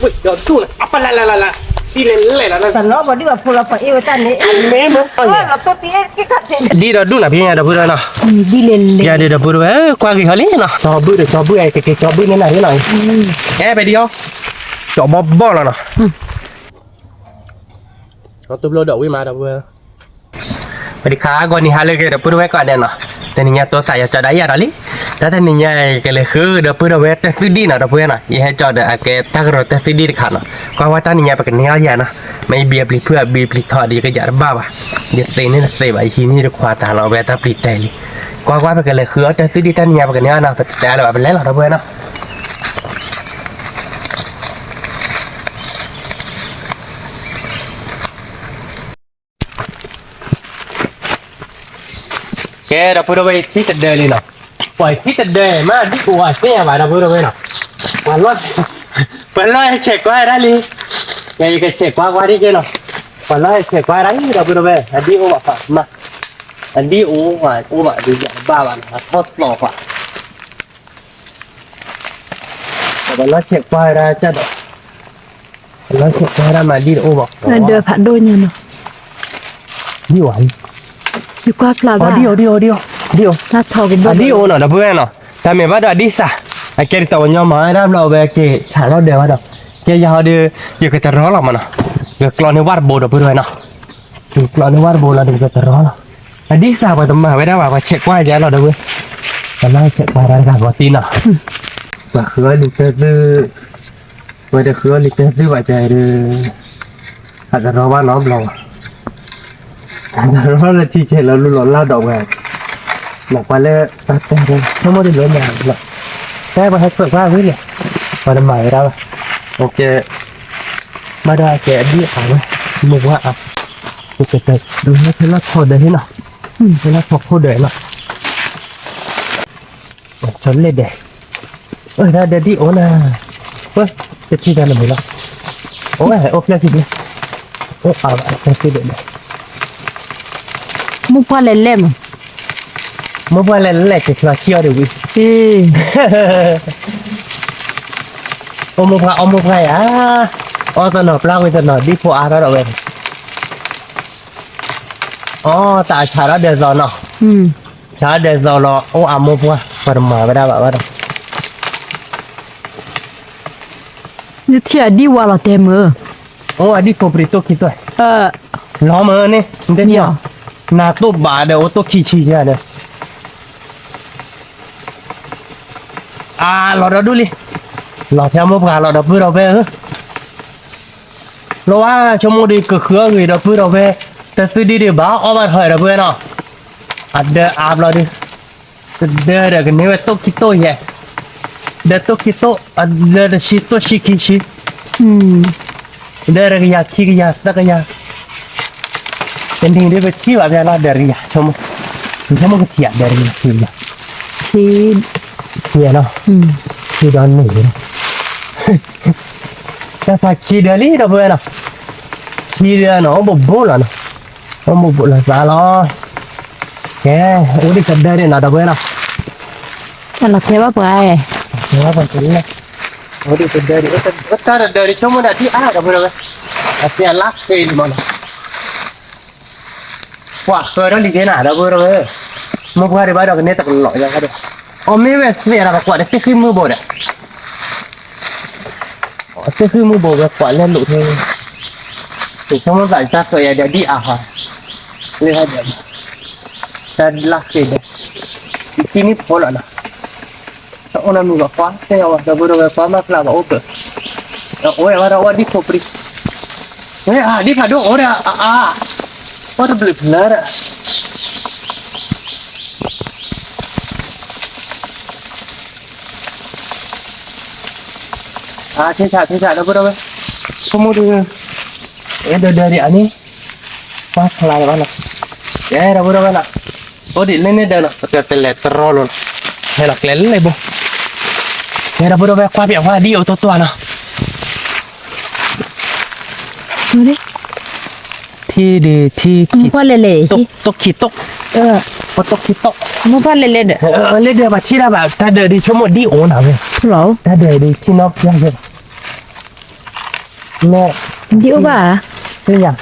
ဝ့ၢ်ဒီးဒူၣ်န့ၣ် အပလၢ်လၢ်လၢ်လၢ် ဒ်လဲၣ်လဲၣ်လီၤ တၢ်လီၤပှၤဒုၣ်အဖိလီၤပှၤအ့ၣ်ဝဲတၢ်န့ၣ် အမ့ၢ်မ့ၢ် ဒ်ဒီးဒူၣ်နၤဖဲညါဒီပုၢ်ဝဲၢ်နီၤ ဒ်လဲၣ်လဲၣ် ယၤဒီးဒီပုၢ်ဝဲၢ် ကွၢ်ဂ့ၤဟီလံနီၤ ကၠီဘုၣ်ဒီးကၠီဘုၣ်အဲၣ်ကက့ၤကၠီဘုၣ်န့ၣ်နၤလံနီၤ အဲၣ်ပဲဒ်အီၤ ကၠီဘီဘီၣ်လီၤနီၤ အီၣ်တူၢ်ဘျီဒီးဝံၣ်မးဒီပုၢ်ဝဲၢ် ဝဲဒၣ်ခါဂီၤနံၤဟါလၢအဂ့ၤ ဒီပုၢ်ဒီဝဲၢ်ကိးဂၤဒဲးနီၤ, တနံၤညါတိသးယကၠီဒၣ်ယၤဒီးလံ, တၢ်တနံၤညါအံၤ ကလဲၤဃုဒီပုၢ်ဒီဝဲၢ်တၢ်သူၣ်ဒံၣ်နီၤ ဒီပုၢ်ဝဲၢ်နီၤ, ယဟဲကၠီဒီးအကဲတၢ်ကရၢတၢ်သူၣ်ဒံၣ်တခါနီၤ, ကွၢ်ကွၢ်တၢ်နံၤညါပကန့ၢ်အီၣ်ယၤနီၤ, မ့ၢ်ယဘံအပျံၤဖုၣ်အဘံပျံၤထီၣ်ဒီးယကယၤတဘၣ်ဘၣ်, ယသ့န့ၣ်တသ့ဘၣ် ယဟံးန့ၢ်တခွါတၢ်လီၤ ဝဲတၢ်ပျံၤတဲလံ, ကွၢ်ကွၢ်ပကလဲၤဃုအီၣ်တၢ်သူၣ်ဒံၣ်တၢ်နံၤညါပကန့ၢ်အီၣ်နီၤ ပတဲလၢၤဘၣ် ပလဲၤလီၤဒီပုၢ်ဝဲၢ်နီၤ. ကဲ ဒီပုၢ်ဒီဝဲၢ် ယထံၣ်တဒၢလံနီၤ, ပှၤယထံၣ်တဒၢမး ဒ်အိၣ်အသ့ၣ်ညါဘၣ် ဒီပုၢ်ဒီဝဲၢ်နီၤ, ပှၤလီၢ် ပှၤလီၢ်ဟဲဆဲးကွၢ်ဒၣ်လံ, ကဲ ယကဆဲးကွၢ်ကွၢ်ဒ်က့နီၤ, ပှၤလီၢ်ဟဲဆဲးကွၢ်ဒၣ်လံ ဒီပုၢ်ဒီဝဲၢ် အဒ်အိၣ်ဘၣ်ဖးမး, အဒ်အိၣ်ဘၣ် အိၣ်ဘၣ်ဒ်ယၤတဘၣ်ဘၣ်နီၤ ထီၣ်သီၣ်ကွၢ် ပှၤလီၢ်ဆဲးကွၢ်ဝဲဒၣ်ကဒီး, ပှၤလီၢ်ဆဲးကွၢ်ဝဲဒၣ်မးဒ်တအိၣ်ဘၣ်, အဒၢးဖးဒိၣ်ညါနီၤ, ဒ်အိၣ်, ယကွၢ်ဖျါဘၣ်, ဒ်အိၣ်ဒ်အိၣ်ဒ်အိၣ်, ဒ်အိၣ်, တၢ်ထီၣ်ကဘီ, အဒ်အိၣ်နီၤ ဒီပုၢ်ဝဲၢ်နီၤ, တၢ်မ့ၢ်ဘၣ်ဒီးအဒံၣ်စၢ်, အကဲဒ်သိးပှၤညီမၤဝဲဒၣ်ဘျီဝဲက့ၤဆးလီၤဒၢးဘၣ်ဒီး, ကဲယၤဟီဒီး, ယကတရီလီၤမးနီၤ, ယကကျီန့ၢ်ဝၣ်တဘိဒီပုၢ်ဝဲၢ်နီၤ ယကကျီန့ၢ်ဝၣ်တဘိလီၤဒီးယကတရီလီၤ, အဒံၣ်စၢ်ပှၤတမၤဝဲဒၣ်ဘၣ် ပှၤဆဲးကွၢ်ယၤလီၤဒီပုၢ်ဝဲၢ်, ပှၤလၢဆဲးကွၢ်ဒၣ်တဂၤဂီၤတံၢ်နီၤ, ပှၤဃုအီၣ်လံတၢ်သု, ပှၤတဃုအီၣ်လံတၢ်သုဘၣ်ကဒီး, အတရီဘၣ်နီတဘျီဘၣ်, အတရီလၢထံဆဲးလီၤလူလီၤလၢ်ဒီးဝဲ, နကွၢ်လၢတၢ်တဲဆိကမိၣ်ဒ်လဲၣ်ညါလီၤ, တဲပှၤဟဲဆဲးကွၢ်ဝံၤလဲၣ်, ပှၤတမၤဝဲဒၣ်ဘၣ်, ကဲ ဘၣ်ဒီးကဲအဒံၣ်အါဝဲ, မိၢ်ပှၢ်အါ, ကဲကဲကဲ, ဖဲလၢထီၣ်ဒၢးဟ့နီၤ, ဖဲလၢထီၣ်ခိၣ်ဒၢးနီၤ, ဆီလဲၣ်ဒဲး, အတၢ်ဒဲးဒ်အိၣ်နၤ, တထံၣ်တၢ်နမုာ်လီၤ, အိၣ်ဝဲအိၣ်ဖျဲၣ်ထံၣ်ဒဲး, အိၣ်အါဝဲဖျဲၣ်ထံၣ်ဒဲး, မိၢ်ပှၢ်လဲၤလဲၣ်မး, မိၢ်ပှၢ်လဲၤလဲၣ်က့ၤချီဆံအီၤဒ်ဝံၤ, အိၣ်မိၢ်ပှၢ် အိၣ်မိၢ်ပှၢ်ယၤ, အီၣ်တနီၤပျၢ်ဝံၤတနီၤ ဒ်ဖိအါထီၣ်ဒီးဝဲ, အီၣ်တၢ်ဆးထီၣ်ဒဲးသိးနီၤ, ဆးထီၣ်ဒဲးသိးလီၤ အိၣ်အါမိၢ်ပှၢ် ပှၤတမၤဝဲဒၣ်ဘၣ်ဘၣ်ဒီး နထံၣ်အဒံၣ်ဝါလီၤတဲမုာ်, အိၣ်အဒံၣ်ဖိပြံတိၢ်ခံတိၢ်, လီၤမုာ်န့ၣ် နတထံၣ်အီၤ, နၤတိၢ်ဘၣ်ဒီးအိၣ်တိၢ်ခံဆံယၤဒီး အါလီၤဒီးဒူၣ်လံ, လီၤဖဲမိၢ်ပှၢ်လီၤဒီပုၢ်ဒီဝဲၢ်ဧၢ, လီၤဝါဆိကမိၣ်ဒီးကဃုအဂ့ၤဒီပုၢ်ဒီဝဲၢ်, တၢ်သုဒံၣ်ဒံးဘၣ်အီၣ်ဘၣ်ထီၣ်ဒီပုၢ်ဝဲၢ်နီၤ, အဒၢးအါဘျီဒီး, တဒၢးဒီးကန့ၢ်ဝဲတိၢ်ခံတိၢ်ယဲၢ်, ဒၢးတိၢ်ခံတိၢ်, အဒၢးတဆံတိၢ်ဆံခံဆံ ဒၢးတကယၤခံကယၤသၢကယၤ, တနံၤဒ်ပထံၣ်ဘၣ်ဖဲလီၤဒၢးတကယၤ, ဆိကမိၣ်ကထံၣ်ဒၢးတကယၤခံကယၤ, ခံ, ခံနီၤ, ခံဒီးန့ၣ်, တၢ်ဖးခံဒၢးလံဒီပုၢ်ဝဲၢ်နီၤ, ခံဒၢးနီၤ အိၣ်ဘူးဘူးလီၤနီၤ, အိၣ်ဘူးဘူးလီၤသးလီၤ, ကဲ, အိၣ်ဒံးတဒၢးဒံးနီၤဒီပုၢ်ဝဲၢ်နီၤ, လီၤတဲဘၣ်ပှၤ, အိၣ်ဒံးတဒၢးဒံး, တၢ်တဒၢးဒံး ဆိကမိၣ်ဒၣ်ဒ်အါဒီပုၢ်ဝဲၢ်, အတဲအလါဃ့လံမးနီၤ ကွၢ်ဃၢၤထီၣ်လံက့ၤနၤ ဒီပုၢ်ဝဲၢ်, မိၢ်ပှၢ်ဒံးဘၣ်ဒီးကန့ၢ်တကလီၤယါဒီး, အီၣ်မ့ၢ်ဝဲသ့ၣ်ဒီးပကွၢ်ဒီးသ့ၣ်ဃံမုၢ်ဘိဒီး, သ့ၣ်ဃံမုၢ်ဘိဝဲကွၢ်လဲၤလိာ်ထဲ, ဆိကမိၣ်သးတၢ်ဃၢၤယါဒီးဒ်အါဟီ, လၢဟဲဒီး, တၢ်လၢဃ့ဒီး, ယတံၤန့ၣ်ဖိလီၤနီၤ တအိၣ်နီတမံၤဘၣ် ကွၢ်စ့ၢ်ကီးဝဲ ဒီပုၢ်ဒီဝဲၢ် ကွၢ်မၤဖျါဘၣ်အိၣ်ကၢၢ်, အိၣ်ဝဲဒၣ်အိၣ်ဒံၣ်ဖိပြံ, ဝဲအါဒံၣ်ဖးဒိၣ်အိၣ်ဒီးအါ, အိၣ်တဘျုးဖျၢၣ်ဒီး, အါ ထံဆး ထံဆး ဒီပုၢ်ဒီဝဲၢ်, ဆိကမိၣ်ဒုး, အဲၣ်ဒိးဒၢဒံးအါန့ၣ်, ကွၢ်ဖျါလၢၤဘၣ်နီၤ, အဲၣ် ဒီပုၢ်ဒီဝဲၢ်နီၤ, အိၣ်ဒံးလၢန့ၣ်ဒၢးနီၤ ပတဲတလဲၤတရီလိၤနီၤ, ဟဲလီၤကျဲလၢဘိ, အဲၣ် ဒီပုၢ်ဒီဝဲၢ် ကွၢ်ပၠးဝဲဒ်အိၣ်တိၢ်တိၢ်နီၤ, ထံဒံးထံ, မိၢ်ပှၢ်လဲၤလဲၤ, တိၢ်ခံတိၢ်, တိၢ်ခံတိၢ်, မိၢ်ပှၢ်လဲၤလဲၤဒီး, လဲၤဒီးပှၤထံၣ်တၢ်ဘၣ် တၢ်ဒၢးဒံးဆိကမိၣ်ဒ်အိၣ်နၤဝဲ, တၢ်ဒၢးဒံးထံနီၣ်ပျၢ်ယဲၢ်ဘၣ်, ဒ်အိၣ်ဘၣ်, လါသံ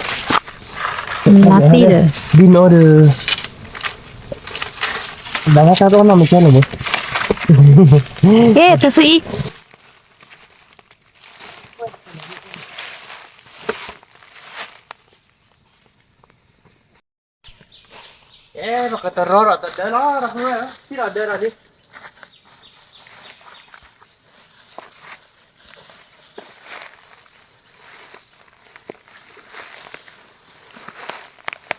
ဒီး, ဒ်နီၢ်ဒီး, ဘၣ်တၢ်တအိၣ်နီၢ်မကဲလၢၤမး, ကဲ တသံအံၤ ကဲ ပကတရီဒီးတဒၢလီၤ ဒီပုၢ်ဝဲၢ်, ထံၣ်ဒီးဒၢဒီးဒ် ဝဲထံၣ်ဒ်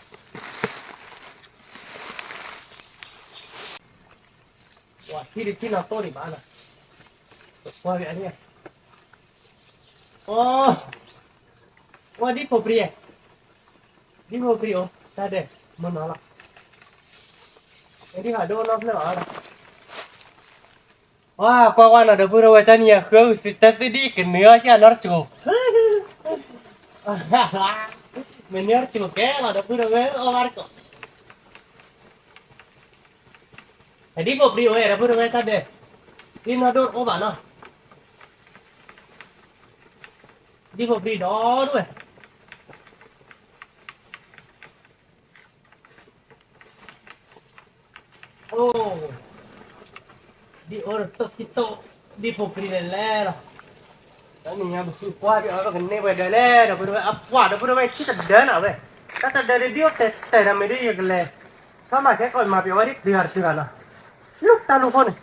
ထံၣ်နီၢ်သိၣ်ဒံးဘၣ်လီၤ, ပကွၢ်ဝဲအန့ၣ်, အိ, ဝဲဒ်ဖိပြံ, ဒ်ဖိပြံအိၣ် တၢ်ဒဲး, မနီၤလီၤ, ဒ်ဖးဒိၣ်နီၢ်ဖျၢၣ်အီၤလီၤ. ဝါ ကွၢ်ကွၢ်နီၤ ဒီပုၢ်ဒီဝဲၢ် တၢ်နံၤညါဃုအုၣ်သံတၢ်သံဒံးကနၢၤအီၤကၢ်နီတကိး, မ့ၢ်နၢၤတကိးကဲလီၤ ဒီပုၢ်ဒီဝဲၢ် အီၣ်ဘၣ်တကိး, ဒ်ဖိပြံအိၣ်ဝဲ ဒီပုၢ်ဒီဝဲၢ် တၢ်ဒဲး, ဒ်နီၢ်ဒိၣ်အိၣ်ဘၣ်နီၤ, ဒ်ဖိပြံဒီဒိၣ်ဝဲ အိ, ဒ်အိၣ်တတိၢ်ခံတိၢ်, ဒ်ဖိပြံလဲၤလဲၤလီၤ, တၢ်နံၤညါပစုကွၢ်ဒ်အီၤကန့ၢ်ဝဲဒၢလဲၣ် ဒီပုၢ်ဒီဝဲၢ် အပှၢ် ဒီပုၢ်ဒီဝဲၢ် ထံၣ်တဒၢနၤဝဲ, တၢ်တဒၢဒ်ဒ်အိၣ်တဲတဲနၤ မ့ၢ်ဒ်ယကလဲၤ, ထီၣ်မၤခဲကီးမၤပျီဝဲဒ်တဂၤတဂၤလီၤ, လူၢ်တၢ်လူၢ်ဖိန့ၣ်,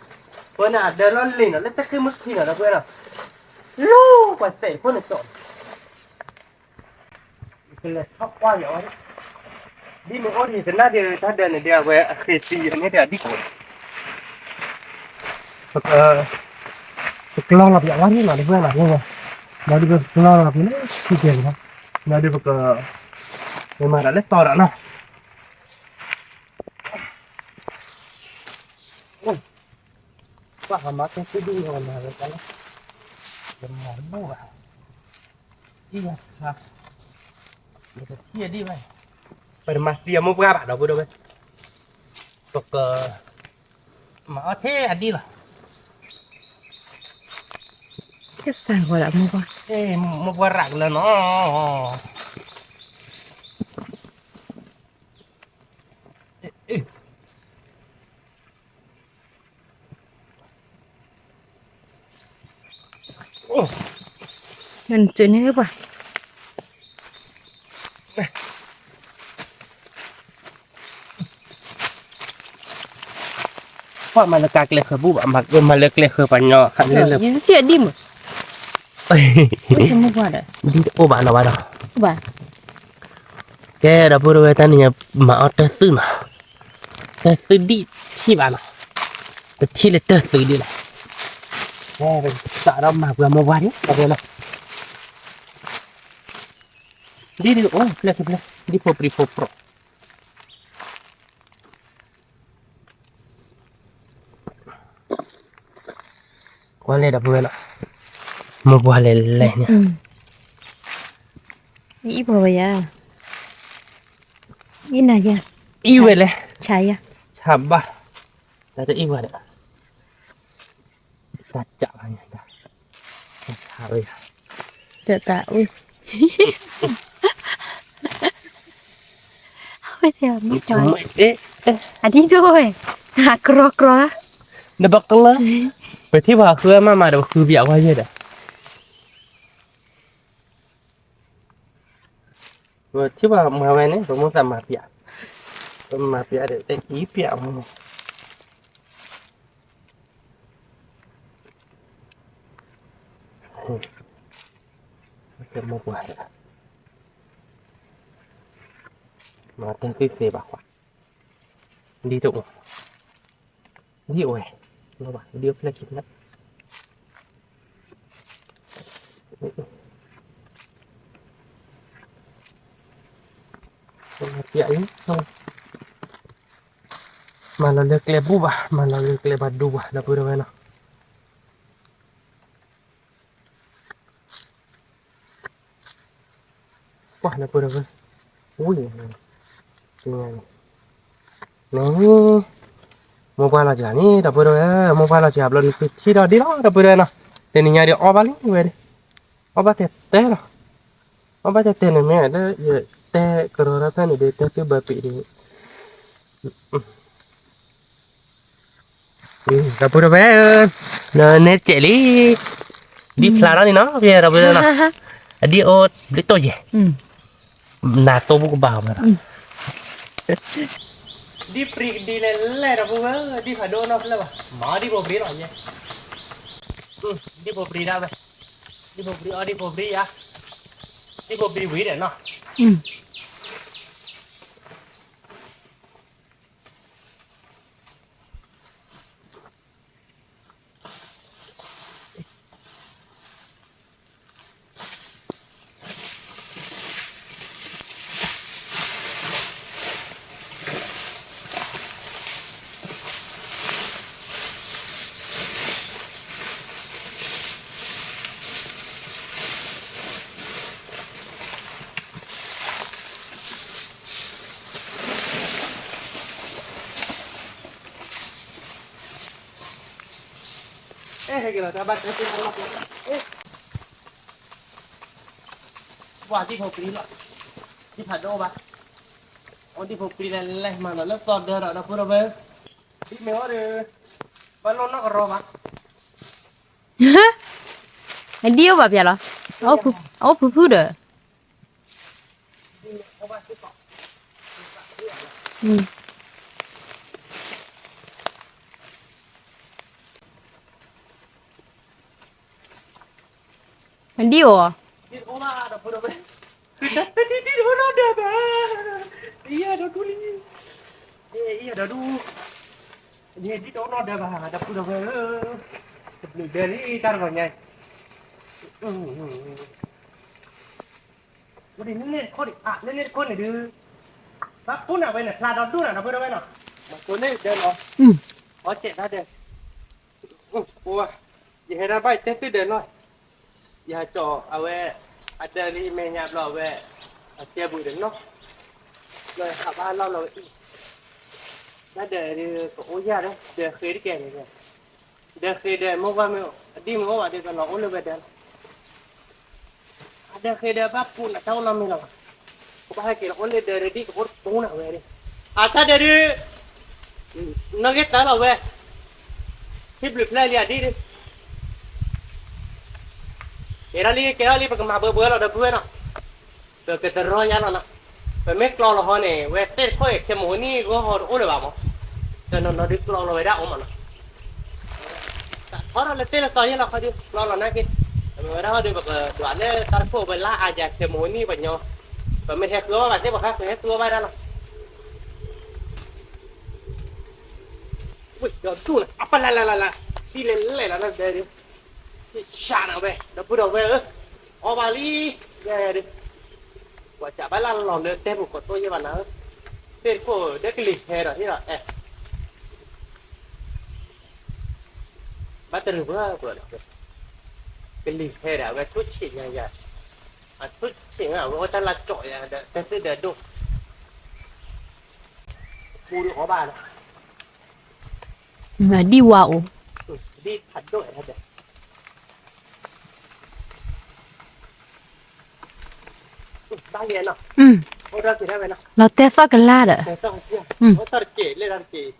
ပှၤန့ၣ်အဒၢလီၤလံၤနီၤ လၢတၢ်ဃ့ၢ်မုၢ်ခံနီၤ ဒီပုၢ်ဝဲၢ်နီၤ, လူၢ်ပှၤတဲဖိန့ၣ်ကီး ကလဲၤထီၣ်ကွၢ်ယၤဝဲ, ဒ်မ့ၢ်အိၣ်ဒံးကနၣ်ဒံးတၢ်ဒၢန့ၣ်ဒံး အဝဲအဃ့သံအန့ၣ်ဒံးအဒံးကိး, ပက, ပကကျီလီၤပယီၤဝဲန့ၣ်လီၤ ဒီပုၢ်ဝဲၢ်နီၤ, ဒီးဒ်ပကကျီလီၤပန့ၣ် ထံကဲလီၤ, ဒီးဒ်ပက, ပမၤတၢ်လၢတီဒီးနီၤ, ကွၢ်ဟးမၤကဲသ့ဒ်န့ၣ် မၤဝဲတၢ်လၢ, ယမၤတဘၣ်ဘၣ်, ဒ်ယၤ, ယကထံၣ်ဒ်ဘၣ်, ပတမၤသံအမိၢ်ပှၢ်ဘၣ် ဒီပုၢ်ဒီဝဲၢ်, ပက, မၤအီၣ်ထဲအဒံးလီၤ, ကစၢ်ဝဲဒၣ်မိၢ်ပှၢ်, မိၢ်ပှၢ်ရၣ်ကလၢနီၤ နစၢန့ၣ်ပှၤ, ပှၤမၤလၢကကျဲဃၢၤဘူၣ်ဘၣ်, မၤလၢကျဲဃၢၤပှၤညီ, ယထံၣ်အဒံးမး, ဒ်တအိၣ်ဘၣ်နီၤဘၣ်ဒီး, ကဲဒီပုၢ်ဒီဝဲၢ် တၢ်နံၤညါမၤအီၣ်တၢ်သုးနီၤ, တၢ်သုးဒံးထံၣ်ဘၣ်နီၤ, တထံၣ်လၢတၢ်သုးဒံးလီၤ, စးထီၣ်မၤပှၤမိၢ်ပှၢ်ဒံး ဒီပုၢ်ဝဲၢ်နီၤ, ဒ်ဒ်အိၣ်ဖျဲၣ်ဖျဲၣ် ဒ်ဖိပြံဖိပြီၤ ကွၢ်လဲၣ်ဒီပုၢ်ဝဲၢ်နီၤ, မိၢ်ပှၢ်လဲၤလဲၤန့ၣ်, အံၤပှၤဝဲယၤ, အံၤနၤယၤ, အံၤဝဲလဲၣ်, ဆါယၤ, ဆါဘၣ်, တၢ်တအံၤဝဲဒီး, တၢ်ကးဘၣ်ညါ, တၢ်ဆါဝဲယၤ, တၢ်တၢ်အံၤ, အဝဲသ့ၣ်မ့ၢ်ကွၢ်, အဒံးဒိၣ်ဝဲ, အကြီကြီလၢ, နဘၣ်ကလၢ, ပထံၣ်ပှၤဃုမးမးဒီးပဃုပျးဝဲယဲဒီး ပထံၣ်ပှၤမၤဝဲန့ၣ် ပမိၢ်သးမၤပျး, ပမၤပျးဒီး တအံၤပျးမး, မိၢ်ပှၢ်ဒီး, မၤတၢ်သ့သ့ဘၣ်ကွၢ်, ဒ်တအိၣ် ဒ်အိၣ်ဝဲ, ဒ်အိၣ်ဖျဲၣ်ခံဖျၢၣ်, ပျးအံၤ, မၤလီၤလၢကျဲဘူၣ်ဘၣ်, မၤလီၤလၢကျဲဘၣ်ဒူဘၣ် ဒီပုၢ်ဒီဝဲၢ်နီၤ. ကွၢ်လၢပှဲၤဒီပုၢ်ဒီဝဲၢ်, ဝံၤ, န့ၣ်, မိၢ်ပှၢ်လီၤစှၤန့ၣ် ဒီပုၢ်ဒီဝဲၢ်, မိၢ်ပှၢ်လီၤစှၤဘျီန့ၣ် ပထံၣ်ဒီးဒ်လီၤ ဒီပုၢ်ဒီဝဲၢ်နီၤ, တနံၤညါဒီးအီၣ်ဘၣ်လံဝဲ, အီၣ်ဘၣ်တဲတဲလီၤ. အဘၣ်တဲတဲန့ၣ်မ့ၢ်လၢယတဲကရီတၢ်ဖဲန့ၣ်ဒီး တဲသုဘၢပံးဒီး ဒီပုၢ်ဒီဝဲၢ်ဧၢ, နန့ၣ်စဲးလံ, ဒ်ဖျါထီၣ်လံနီၤ ဖဲဒီပုၢ်ဒီဝဲၢ်နီၤ, အဒ်အိၣ်ဘျုးတိၢ်ယဲၢ်, နတိၢ်ဘူးကဘၣ်အီၤဘၣ်ဒီး, ဒ်ပြံကဒ်လဲၣ်လဲၣ်ဒီပုၢ်ဝဲၢ်, ဒ်ဖးဒိၣ်နီတဖျၢၣ်ဘၣ်, မၤဒ်ဖိပြံလီၤယဲၢ်, ဒ်ဖိပြံဒၣ်ဝဲ, ဒ်ဖိပြံအီၣ်ဒ်ဖိပြံယါ, ဒ်ဖိပြံဝံၤဒီးနီၤ. အဲ ဟဲက့ၤလီၤ တၢ်ဘၣ်တဲသ့ၣ်နီၣ်လီၤ, ပှၤဒ်ဖိပြံလီၤ, ဒ်ဖးဒိၣ်ဘၣ်, အဒ်ဖိပြံလဲၣ်လဲၣ်မၤလီၤလၢသီဒၢဒီး ဒီပုၢ်ဒီဝဲၢ်, ဒ်မ့ၢ်အိၣ်ဒီး ဘၣ်လိၣ်နီၢ်ကရီဘၣ်, အဒ်အိၣ်ဘၣ်ဖျါလီၤ, အအိၣ်ဖုဖုဒီး ဒ်အိၣ်, တဒ်တဒ်တအိၣ်နီတဒၢဘၣ်, ယဲဒီဒူၣ်လံ, ယဲဒီဒူၣ်, ယဲဒ်တအိၣ်နီတဒၢဘၣ် ဒီပုၢ်ဒီဝဲၢ်ဧၢ, တဘျုးဒၢလံတၢ်တဂီၤညါအံၤ ဝဲဒ်န့ၣ်တခိၣ်ဒံး လၢန့ၣ်တခိၣ်န့ၣ်ဒုး, ဘၣ်ပူၣ်နၤဝဲန့ၣ် ဖျါဒီဒူၣ်နၤ ဒီပုၢ်ဒီဝဲၢ်နီၤ, မၤကိးန့ၢ်ဒၢနီၤ, အီစဲးတၢ်ဒၢ, ယဟဲဒၣ်ဘၣ်ယတဲသုဒၢနီၤ, ယဟးကၠီအဝဲ, အဒၢလံမဲာ်ညါဘျီအဝဲ, အတဲဘူးဒီးနီၤ, ဘျီယဟးဘၣ်လီၢ်လီၤဝဲအံၤ, တၢ်ဒၢဒုးကအိၣ်ယၢ်ဒီး ဒၢဃ့တကဲန့ၣ်, ဒၢဃ့ဒၢမိၢ်ဝဲမ့ၢ် အဒံၣ်မ့ၢ်အိၣ်ဘၣ်ဒီး ကလီၤအိၣ်လၢဝဲဒၢလီၤ အဒၢဃ့ဒၢဘၣ်ပူၤနၤတၢ်အိၣ်နီတမံၤလီၤဘၣ်, ကဘၣ်ဟဲက့ၤလီၤအိၣ်လၢဒၢဒၢဒ်ကအိၣ်တပူၤနၤဝဲဒၣ်, အတၢ်ဒၢဒုး, နီၣ်ဂံၢ်တၢလီၤဝဲ, ဟံၣ်ဘျုးဖျၢၣ်လံအဒံၣ်ဒုး, ကဲထီၣ်လံ ကဲထီၣ်လံ ပကမၤဘၢဘၢလီၤဒီပုၢ်ဝဲၢ်နီၤ, ပကတရီယါလီၤနီၤ, ပမ့ၢ်ကျီလီၤဟီန့ၣ် ဝဲသ့ၣ်တခိၣ်အံၤခဲမုၢ်နံၤဂီၢ်ဟီတအိၣ်လၢၤဘၣ်မး, တနီၤနီၤဒုးကျီလီၤဝဲဒၣ်အိၣ်မးနီၤ တၢ်ထီထီၣ်လၢသ့ၣ်လၢသီယဲၢ်လီၤခီဒုး ကျီလီၤနာ်က့, အဝဲဒၣ်ဟီဒုး ပကဒွးလၢတၢ်တခိၣ်ဝဲလၢအယၤခဲမုၢ်နံၤပညီ, ပမ့ၢ်ဟဲဃုအီၣ်ဘၣ်သ့ၣ်ပှၤဃါ ပဟဲဃုအီၣ်ဘၣ်ဒၣ်လီၤ, ဝ့ၢ်ဒီဒူၣ်လီၤ အပလၢ်လၢ်လၢ်လၢ်, ဒ်လဲၣ်လဲၣ်လီၤလၢဒၢဒုး, သ့ၣ်ဆးနၤဝဲ ဒီပုၢ်ဒီဝဲၢ်ဧၢ, အီၣ်ဘၣ်လံ, ဒုး ပှၤစးဘၣ်လၢလီၤလၢတဲပူၤကိးတိၢ်ယဲၢ်ဘၣ်နၤဧၢ, သ့ၣ်တခိၣ်ဒီးကလံၤဟဲဒီးဟ့ၣ်ဒီးအဲၣ် ဘၣ်တရံးပှၤပှၤဒီး, ကလံၤဟဲဒီး အဝဲထူၣ်ဆံးညါယၤ, အထူၣ်ဆံး အဝဲအိၣ်တၢ်လၢကၠီယၤဒီး တဲသ့ၣ်ဒီးဒိၣ်, ပူၤဒီးအီၣ်ဘၣ်ဒီး, ဒ်ဝါအိၣ်, ဒ်ဖးဒိၣ်ဒီး, ဘၣ်ယဲနီၤ, အိၣ်ဒီးက့ၤဒၣ်ဝဲနီၤ, လီၤတဲသီၣ်ကလါဒီး, သီၣ်တက့ၢ်လၢတၢ်တက့ၢ်,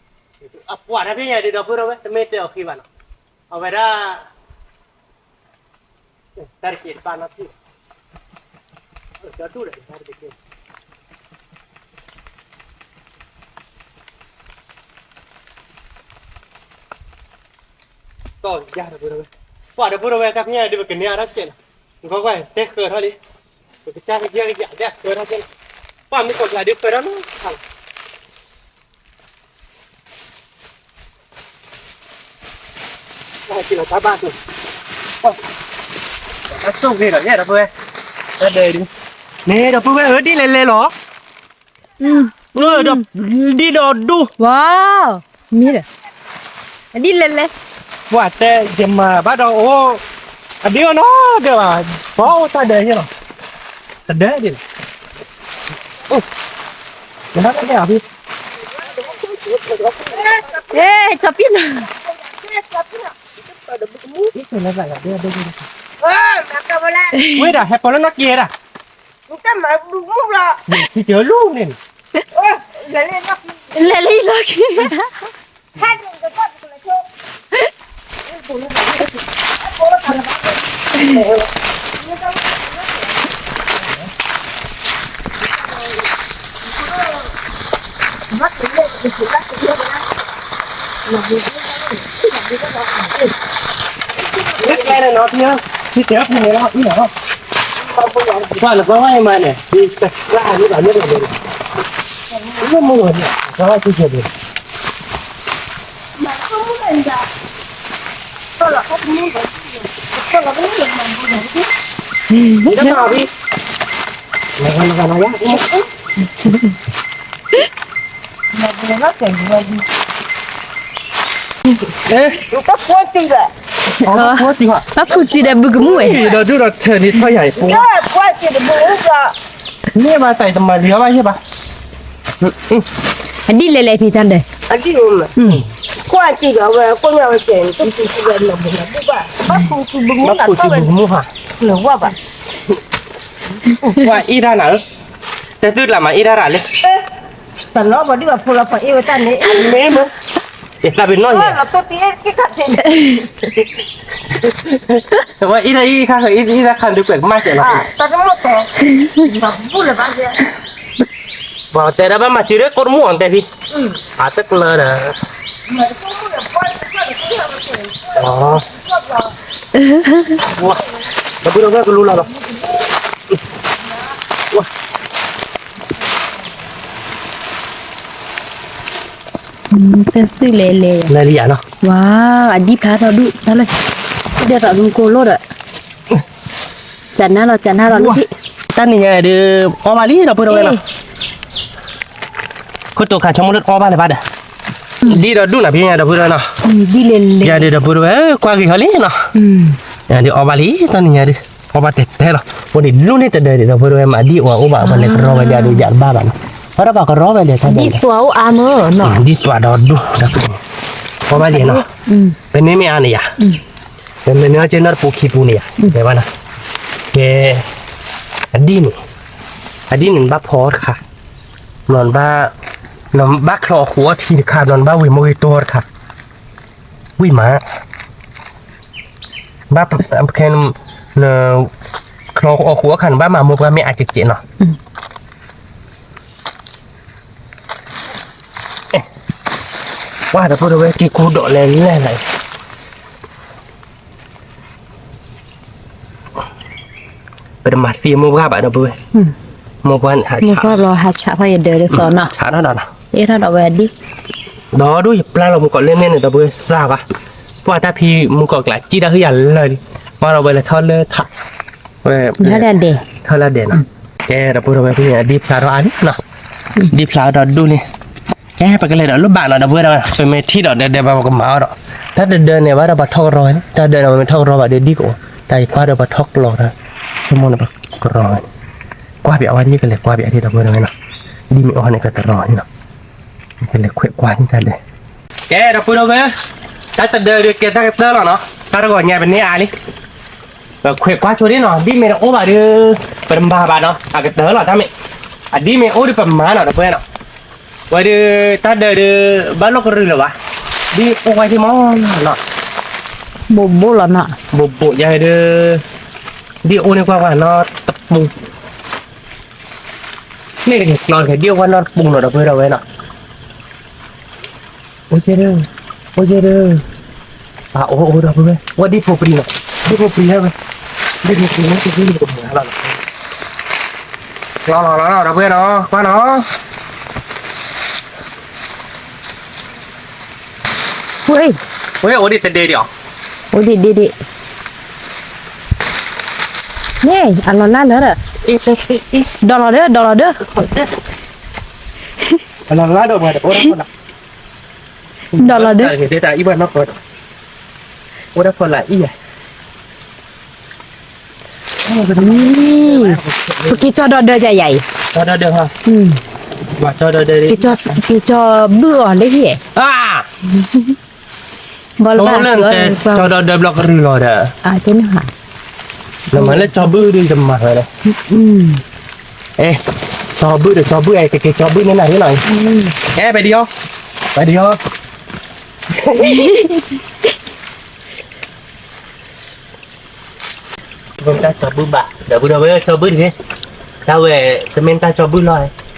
အပှၤတၢ်ဖဲညါဒ်ဒီပုၢ်ဒီဝဲၢ် တမ့ၢ်တဲအီၤဃံဘၣ်နီၤ, အဝဲဒၣ် တၢ်တက့ၢ်တဘၣ်နီတဘျီ, ဒီဒူၣ်ဒီးတၢ်တက့ၢ်, ကီၢ်ယါဒီပုၢ်ဒီဝဲၢ်, ပှၤဒီပုၢ်ဒီဝဲၢ် တၢ်ဖဲညါဒ်ပကန့ၢ်အါထီၣ်စဲးလီၤ, ကွၢ်ကွၢ် တဲဃၢထီၣ်လံ, ပကစၢ်ကယဲၢ်ကယဲၢ်ဒ်ဃၢထီၣ်စဲးလီၤ, ပှၤမ့ၢ်ကိးကျါဒ်ဃၢထီၣ်လီၤ, က့ၤလီၤတၢ်ဘၣ်ဆိ, တၢ်ဆိၣ်ဂ့ၤလီၤ ယဲၢ်ဒီပုၢ်ဝဲၢ်, တၢ်ဒဲးဒုး, န့ၣ်ဒီပုၢ်ဝဲၢ်ဧၢ ဒ်လဲၣ်လဲၣ်လီၤ, ဒီး, ဒ်ဒီးဒူၣ်, ဝါ, မ့ၢ်ဒီး, ဒ်လဲၣ်လဲၣ်, ပှၤတဲ ယမၤဘၣ်ဒီးအိၣ်, အဒ်အီၤနီတဒၢဘၣ်, ပှၤအိၣ်တၢ်ဒဲးယဲၢ်လီၤ, တဒဲးဒ်လီၤ, အိၣ်, ယဟဲတၢ်ဒဲးအီၤဖဲ ဟဲ, ထီၣ်ပံနၤ, ဝဲဒၣ်ဟဲပီလၢနီၢ်က့ၤဒၣ်, တၢ်မၤမူလီၤ, ယကလူန့ၣ်, လဲၤလၢယလီၢ်ခံ, တၢ်ဖူးတံၢ်ဒီးဘုကမူၣ်ဝဲ, ဒီးဒူၣ်ဒီးထၢၣ်န့ၣ်ထီၣ်ယၤအံၤ, မ့ၢ်ဘၣ်တၢ်အံၤတမၤလံၤအီၤဘၣ်ယဲၢ်ဘၣ်, အဒံၣ်လဲၤလဲၤဖံးတၢ်ဒီး, အဒံၣ်အိၣ်မး, ကွၢ်တံၢ်ဒီးဝဲ ကွၢ်ညါဝဲကဲ, တံၢ်ဘုကမူၣ်ဘၣ်, ဘၣ်ဖူးတံၢ်ဘုကမူၣ်ဘၣ်, နဝဲဘၣ် ကွၢ်အ့ၣ်တၢ်နၤဧၢ, တသုတလးမၤအ့ၣ်တၢ်ရၤလၢ, တနီၤပှၤဒုးအဖိလီၤပှၤအ့ၣ်ဝဲတၢ်န့ၣ်, မ့ၢ်မ့ၢ်, ယသးပ့ၤနီၣ်ယဲ, ဝဲအ့ၣ်တၢ်အံၤခါဃၢၤအ့ၣ်တၢ်ခါဒုးကွဲးကမၣ်ကဲလီၤ, ပှၤတဲဒၣ်ဘၣ်မၤစၢၤလၢကိၣ်တမူၣ်အီၤတဲဖံ, အတကျၢၤဒီး ဒီပုၢ်ဒီဝဲၢ်ကလူလီၤလီၤ, တၢ်သုလဲၤလဲၤ, လဲၤလံယၤနီၤ, ဝါ, အဒံၣ်ဖျါထီၣ်ဒူၣ်တၢ်လၢ, ဒဲးသိးမူကိၢ်လိၣ်ဒီး, ကနၣ်လီၤကနၣ်လီၤလၢ, တၢ်နံၤညါဒုး, အီၣ်ဘၣ်လံဒီပုၢ်ဒီဝဲၢ်နီၤ ခိၣ်တိၤခါဆိကမိၣ်လၢအီၣ်ဘၣ်လၢၤဘၣ်ဒီး, ဒ်ဒီးဒူၣ်နၤဖဲညါဒီပုၢ်ဒီဝဲၢ်နီၤ, ယၤဒုးဒီပုၢ်ဒီဝဲၢ် ကွၢ်ဂ့ၤဟီလံနီၤ, ယၤဒုးအီၣ်ဘၣ်လံ တၢ်နံၤညါဒုး, အီၣ်ဘၣ်တဲတဲလီၤ, အိၣ်ဒံးလူန့ၣ်တဒၢဒံးဒီပုၢ်ဒီဝဲၢ် မၤဒ်အီၣ်အိၣ်ဘၣ် ပှၤလဲၤကရီဝဲလံအဒုးယၤတဘၣ်ဘၣ်နီၤ, အီၣ်ဒီးပှၤကရီဝဲလံတၢ်ဒၢး, ဒ်သွၣ်အိၣ်အါမးနီၤ, ဒ်သွၣ်ဒီးဒူၣ်, အီၣ်ဘၣ်လံနီၤ, ပမ့မ့ၢ်အါန့ၣ်ယၤ ပမ့ၢ်မ့ၢ်အီၣ်က့ၤနီၢ်တပူၤခံပူၤန့ၣ်ယၤ, တဲဘၣ်နီၤ, ကဲ, အဒံၣ်န့ၣ်, အဒံၣ်န့ၣ်နဘၣ်ဖီအီၤတခါ, နဘၣ်, နဘၣ်ချီအီၤဃုာ်အီထံတခါ နဘၣ်ဝ့ၤမိၢ်ဂ့ၤတီတခါ, ဝံၣ်မး, ဘၣ်, ခဲ, န, ချီအီၤဃုာ်အီခါ နဘၣ်မၤမိၢ်ပှၢ်မ့ၢ်အါကဲးကဲးနီၤ ပှၢ်ဒီပုၢ်ဒီဝဲၢ် က့ၤကိၢ်ဒီးလဲၤလဲၤလီၤ, ပတမၤသံမိၢ်ပှၢ်ဘၣ်ဒီပုၢ်ဝဲၢ်, မိၢ်ပှၢ်န့ၣ် ဟးဆးထီၣ်ယဒၢးဒ်သိးနီၤ, ဆးထီၣ်ဒီးနီၤ, အ့ၣ်ထီၣ်ဒီးဝဲဒ်, ဒီးဒိၣ်ယပျၢ်လီၤမူကီးလၢန့ၣ်န့ၣ် ဒီပုၢ်ဝဲၢ်စၢ်ဂၤ, ပှၢ်တၢ်ဖံမူကီးကျးစံၣ်တၢ်ဟုၣ်ယၤလၢာ်လံ, ပှၢ်ဒီးဝဲလဲၤထီၣ်လၢထး, ဝဲ, ထီၣ်လၢဒဲးနီၤ, ကဲဒီပုၢ်ဒီဝဲၢ် ဖဲန့ၣ် အဒံၣ်ဖျါထီၣ်အါလံနီၤ, ဒံၣ်ဖျါထီၣ်ဒီးဒူၣ်လံ, ကဲ ပကလဲၤဒီးလၢဘၣ်နီၤ ဒီပုၢ်ဝဲၢ်, ပမ့ၢ်ထံၣ်ဒီးဒဲးဒဲး ပကမၤအီၤဒီး, တၢ်တဒၢန့ၣ် ဘၣ်ဒီးပှၤထီၣ်ကရီဝဲန့ၣ်, တၢ်ဒၢန့ၣ် ပမ့ၢ်ထီၣ်ကရီဘၣ်ဒီးဒ်ကအိၣ်, တၢ်အံၤကွၢ်ဒီးပှၤထီၣ်ကျီတၢ်, ဆိကမိၣ်န့ၣ်ပကရီဝဲန့ၣ်, ကွၢ်ပၠးဝဲဒ်ကလဲၤကွၢ်ပၠးဒ်ဒီပုၢ်ဝဲၢ်နီၤ, ဒ်မ့ၢ်အီၤန့ၣ်ကတရီန့ၣ်နီၤ, ကလဲၤခွဲးကွၢ်န့ၣ်တၢ်ဒၢး, ကဲဒီပုၢ်ဝဲၢ်, တၢ်တဒၢဒီးကဲတၢ်ကတၢၢ်လီၤနီၤ, တၢ်တဂီၤညါပန့ၢ်အါလံ ပခွဲးကွၢ်ဆိဒ်နီၤ, ဒ်မ့ၢ်တအိၣ်ဘၣ်ဒီး, ပတမၤဘၣ်နီၤ, အကတၢၢ်လီၤတၢ်မ့ၢ်, အဒ်မ့ၢ်အိၣ်ဒီးပမၤနီၤ ဒီပုၢ်ဝဲၢ်နီၤ, ဝဲဒီး, တၢ်ဒၢးဒီး, ဘၣ်လီၢ်ကရၢလၢၤဘၣ်, ဒ်အိၣ်ဝဲဒ်မးနီၤ, ဘိးဘိးလီၤနီၤ, ဘိးဘိးယၤဒီး, ဒ်အိၣ်န့ၣ်ကွၢ်ကွၢ်နီၤတပူၤ, န့ၣ်တက့ၤကျီတက့ၤ ဒ်အိၣ်ကွၢ်နီၤတပူၤနီၤ ဒီပုၢ်ဝဲၢ်ဒီးဝဲနီၤ အိၣ်ကဲဒီး, အိၣ်ကဲဒီး, ပအိၣ်အိၣ်ဒီပုၢ်ဝဲၢ်, ဝဲဒ်ဖိပရံနီၤ, ဒ်ဖိပရံဟဲဝဲ, ဒ်ဖိပရံဟဲဝဲ, ဒ်ဖိပရံဟဲဝဲ, လီၤလီၤလီၤလီၤ ဒီပုၢ်ဝဲၢ်နီၤ ကွၢ်နီၤ, ဝဲ, ဝဲအိၣ်ဒံးတဒဲဒံးအီၤ, အိၣ်ဒံးဒံးဒံး, န့ၣ် အလီၤလၢလၢဒီး, ဒီးလီၤဒီး ဒီးလီၤဒီး, အလီၤလၢဒီးပှၤတအိၣ်ဒီး ဒီးလီၤဒၢ, အိၣ်ဒၣ်ဖီလာ်အံၤယၤ, ပက့ၤကၠီဒီးဒၢယၤယၤအံၤ, ကၠီဒီးဒၢ, က့ၤကၠီဘုၣ်အီၤလၢဟံၣ်, ဘၣ်လၢကၠီဒီးဒၢဘျီကရူၢ်လီၤဒီး, နမၤလၢကၠီဘုၣ်ဒုးတမၤဝဲဒီး, အဲ ကၠီဘုၣ်ဒီးကၠီဘုၣ် အဲ ကက့ၤကၠီဘုၣ်န့ၣ်နၤန့ၣ်လီၤ. အဲ ပဒံဟီ ပဒံဟီ ပမ့ၢ်တၢ်ကၠီဘုၣ်ဘၣ် ဒီပုၢ်ဒီဝဲၢ် ကၠီဘုၣ်တဂ့ၤ, တၢ်ဝဲ တမ့ၢ်တၢ်ကၠီဘုၣ်လီၤ.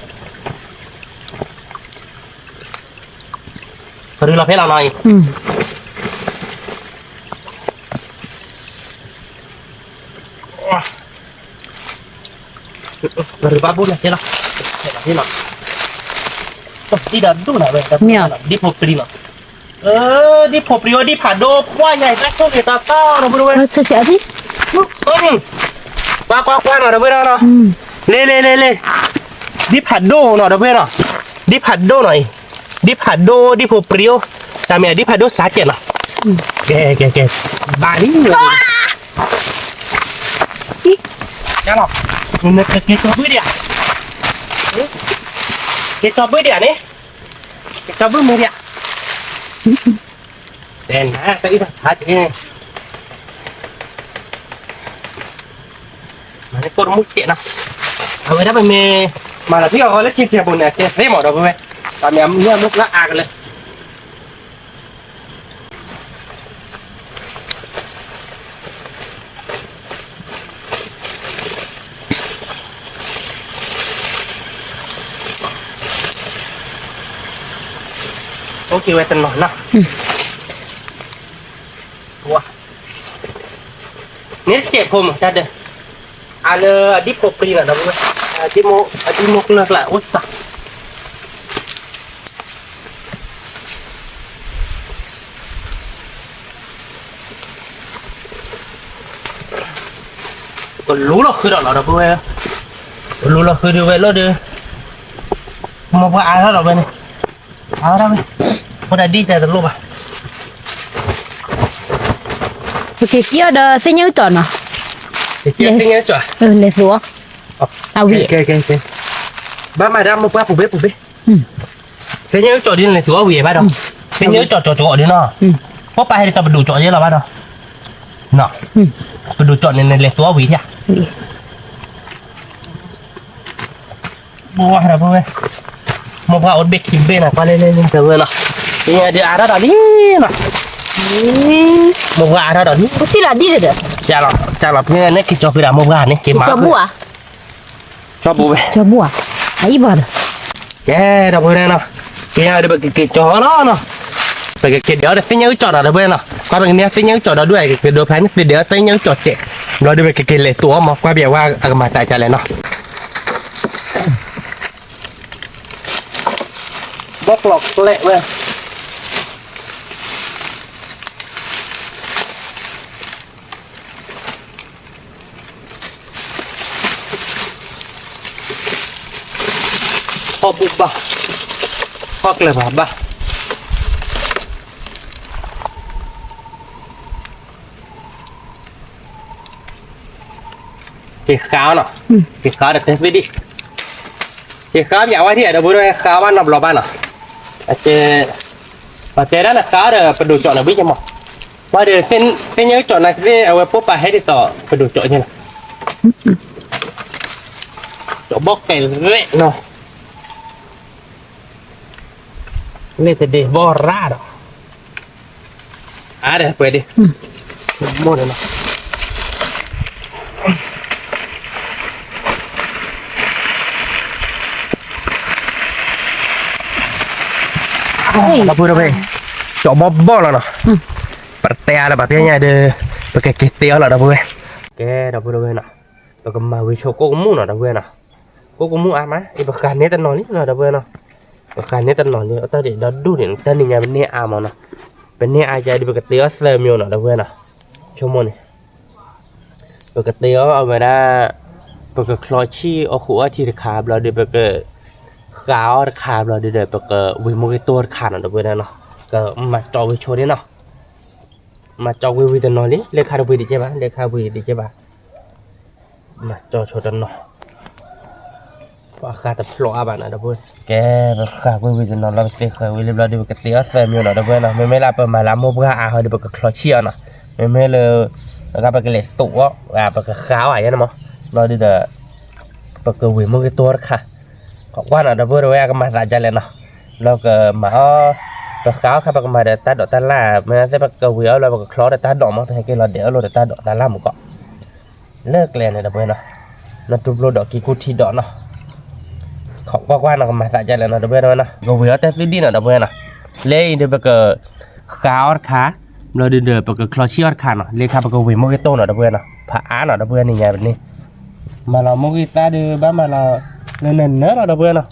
ပရူလီၤဖဲလီၤနီၤအံၤ ပရူဘၣ်ဘူၣ်လီၤဖဲလီၤ, ဖဲလီၤဖဲလီၤ, ဒ်ဒီးဒူၣ်နၤဝဲ မ့ၢ် ဒ်ဖိပြံလီၤ. ဒ်ဖိပြံဝဲ ဒ်ဖးဒိၣ် ပှၢ်ယၤ တၢ်ဆိၣ်ဂ့ၤတၢ်ပာ်နီၤ ပရူဝဲ ကွၢ်ကွၢ်ကွၢ်နီၤ ဒီပုၢ်ဝဲၢ်နီၤ, လ့လ့လ့လ့, ဒ်ဖးဒိၣ်နီၤ ဒီပုၢ်ဝဲၢ်နီၤ, ဒ်ဖးဒိၣ်နီၤအံၤ, ဒ်ဖးဒိၣ် ဒ်ဖိပြံအိၣ်, တၢ်မ့ၢ်ဒ်ဖးဒိၣ်စးကဲးနီၤ, ကဲကဲကဲ, ဘၣ်လံ, ကဲလီၤ, က့ၤကၠီဘုၣ်ဒံးဧါ, က့ၤကၠီဘုၣ်ဒံးဧါန့ၣ်, ကၠီဘုၣ်မ့ၢ်ဒံးဧါ, တဲနၤ တၢ်အံၤတၢ်ဖးက့ၤ မၤန့ၢ်ကိၣ်တမူၣ်ကဲးနီၤ, အဝဲဒၣ်ပမ့ၢ် မၤလီၤတံၢ်အီၤလၢက့ၤကဲးဘိန့ၣ် ကဲသ့မး ဒီပုၢ်ဝဲၢ်, တၢ်မ့ၢ်မ့ၢ်မူၣ်ကျါအါကလဲၣ် အိၣ်က့ၤဝဲတနီၤနီၤ, န့ၣ်ကဲးဖိမး တၢ်ဒၢး, အလၢအဒ်ဖိပြံနီၤ ဒီပုၢ်ဝဲၢ်, အဒ်မိၢ်ကျၢၢ်ကျါ အိၣ်စး ကလူလီၤဃုာ်ဒီးလီၤ ဒီပုၢ်ဝဲၢ်, ကလူလီၤဃုာ်ဒုးဝဲလီၤဒုး, မိၢ်ပှၢ်အါထီၣ်ဒီးဝဲန့ၣ်, အါထီၣ်ဝဲ, ဖိဒၣ်ဒ်တဲတလိၣ်ဘၣ်, ပက့ၤကံအီၤဒီးသ့ၣ်ညါအုၣ်ကၠီၣ်နီၤ, သ့ၣ်ညါအုၣ်ကၠီၣ်, လဲၤသူအီၤ, အဝံၤ, ဘၣ်မၤဒၣ်မိၢ်ပှၢ်ပူၤဘ့ၣ်ပူၤဘ့ၣ် သ့ၣ်ညါအုၣ်ကၠီၣ်ဒ်န့ၣ် လဲၤသူအီၤဝံၤဘၣ်ဒီး, သ့ၣ်ညါအုၣ်ကၠီၣ်ကၠီၣ်ကၠီၣ်ဒ်နီၤ, ပှၢ်ပာ်ဟဲဒ်သိးပဒိၣ်ကၠီၣ်ယဲလီၤဘၣ်ဒီး, ပဒိၣ်ကၠီၣ်န့ၣ် လဲၤသူအီၤဝံၤဒၣ်, ဘၣ်ဒီးပုၢ်ဝဲၢ်, မိၢ်ပှၢ်အိၣ်တဘ့ၣ်ခံဘ့ၣ်နီၤ ကွၢ်လၢလၢလၢတဝဲနီၤ, သ့ၣ်ညါဒုးအါထီၣ်ဒီးလံနီၤ, မိၢ်ပှၢ်အါထီၣ်ဒီးလံ, တံၢ်လၢဒ်လဲၣ်ဒီး, ကၢ်လီၤဖဲန့ၣ် က့ၤကၠီဖဲဒၣ်မိၢ်ပှၢ်န့ၣ် က့ၤမၤ ကၠီဘိဧါ, ကၠီဘိဝဲ, ကၠီဘိဧါ, အအံၤဘၣ်ဒီး, ကဲဒီပုၢ်ဝဲၢ်နီၤ, က့ၤဒီးပကက့ၤကၠီလီၤနီၤ, ပကက့ၤဒဲးအီၤဒီးသ့ၣ်ညါအုၣ်ကၠီၣ်နီၤ ဒီပုၢ်ဝဲၢ်နီၤ, ကွၢ်ပကန့ၢ်သ့ၣ်ညါအုၣ်ကၠီၣ်ဒီးဒုး ကက့ၤဒိဖဲန့ၣ် သ့ၣ်ဒဲးအီၤသ့ၣ်ညါအုၣ်ကၠီၣ်ကဲး, ဘျီဒုးပကက့ၤလဲၤသူအီၤမး ကွၢ်ပျဲဝဲအကမၤတၢ်ကလဲၣ်နီၤ ဘီကျိးကျဲဝဲ, ဟီၣ်ဘူးဘၣ်, ဟီၣ်ကျဲဘၣ်ဘၣ်, က့ၤဃါနီၤ, က့ၤဃါဒီးတဲသ့ဒံး, က့ၤဃါပျဲဝဲဒံး ဒီပုၢ်ဝဲၢ် ဃါဘၣ်နီတဘျီဘၣ်နီၤ, အကဲ ပှၤတဲဒၣ်နဃါဒီးပဒိၣ်ကၠီၣ်န့ၣ်ဝံၣ်ကမီၤ, ဘၣ်ဒီးသ့ၣ်ညါအုၣ်ကၠီၣ်နာ်က့ အဝဲပိၢ်ပာ်ဟဲဒ်သိးပဒိၣ်ကၠီၣ်န့ၣ်လီၤ, ကၠီၣ်ဘီကဲးရဲၣ်နီၤ, န့ၣ်တဒ့ဘီရၣ်ဒီး အါဒီးပှဲၤဒံး, မိၢ်ဒီးနီၤ, ဒီပုၢ်ဝဲၢ်, ကၠီၣ်ဘီဘီလီၤနီၤ, ပတဲအါလၢၤဘၣ်ဖဲညါဒီး, ပကက့ၤတဲအီၤလီၤ ဒီပုၢ်ဝဲၢ်, ကဲဒီပုၢ်ဝဲၢ်နီၤ, ပကမၤဝံၤဆိကိၣ်ကမူၣ်နီၤ ဒီပုၢ်ဝဲၢ်နီၤ, ကိၣ်ကမူၣ်အါမး အံၤပဃါန့ၢ်တနီၤလံနီၤ ဒီပုၢ်ဝဲၢ်နီၤ, ပဃါန့ၢ်တနီၤလံ တၢ်ဒံးဒီဒူၣ်န့ၣ် တၢ်နံၤညါပန့ၢ်အါမးနီၤ, ပန့ၢ်အါယါဒီး ပကတ့အီၤသၢမံၤနီၤ ဒီပုၢ်ဝဲၢ်နီၤ, ဆိကမိၣ်န့ၣ် ပကတ့အီၤအဝဲဒၣ်, ပကချီဆံၣ်အီၣ်ဃုာ်အီထံတခါဘျီဒီး ပကဃါအီၤတခါဘျီဒီး ပကဝံၤမိၢ်ဂ့ၤတိၢ်တခါနီၤ ဒီပုၢ်ဝဲၢ်နီၤ, ကမၤကၠီဝံၤဆိဒ်နီၤ, မၤကၠီဝံၤဝံၤတနီၤလံ လဲၤခါတဝံၤဒံးကဲဘၣ် လဲၤခါဝံၤဒံးကဲဘၣ် မၤကၠီဆိတနီၤ, ပှၤဃါတဖျိးအါဘၣ်နီၤ ဒီပုၢ်ဝဲၢ်, ကဲ ပဃါကွံာ်ဝံၤတနီၤလီၤ ပသ့ဃၢၤဝံၤလံဘျီဒီး ပကတ့အီၤသၢမံၤနီၤ ဒီပုၢ်ဝဲၢ်နီၤ, မ့မ့ၢ်လၢပမၤလၢမိၢ်ပှၢ်အါဟီဒီး ပကချီဆံၣ်အီၤနီၤ, မ့မ့ၢ်လၢ ပကလဲၤသိးအီၤ ပကဃါအီၤယဲန့ၣ်မး, ဘျီဒီး ပကဝံၤမိၢ်ဂ့ၤတိၢ်တခါ, ခိးကွၢ်နီၤ ဒီပုၢ်ဝဲၢ် အကမၤသးဒ်လဲၣ်နီၤ, လၢပကမၤအီၤ, ပဃါအီၤခါ ပကမၤဒီးတၢ်ဒိးတၢ်လၢ် မ့ၢ်သ့ၣ်ပကဝံၤအီၤလၢ ပကချီဒီးတၢ်ဒိးမး ပဟဲက့ၤလီၤဒဲးအီၤလၢတၢ်ဒိးတၢ်လၢ်မူကီး, လၢကျဲန့ၣ် ဒီပုၢ်ဝဲၢ်နီၤ, နီၢ်တူၢ်ဘျိဒီးကံကူၣ်ထံဒီးနီၤ, ခိးကွၢ်ကွၢ်နီၤ ကမၤသးဒ်လဲၣ်နီၤ ဒီပုၢ်ဝဲၢ်နီၤ, ကဝံၤအီၤတၢ်သုဒံၣ်နီၤ ဒီပုၢ်ဝဲၢ်နီၤ, လၢအံၤဒီးပက ဃါအီၤတခါ, ဘျီဒုဒီးပကချီဆံၣ်အီၤတခါနီၤ, လၢခါပကဝံၤမိၢ်ဂ့ၤတိၢ်နီၤ ဒီပုၢ်ဝဲၢ်နီၤ, ဖးအါနီၤ ဒီပုၢ်ဝဲၢ်န့ၣ်ညါပန့ၣ်, မၤလီၤမိၢ်ဂ့ၤသၣ်ဒီး ဘၣ်မၤလီၤ လၢနနၢၤလီၤ ဒီပုၢ်ဝဲၢ်နီၤ,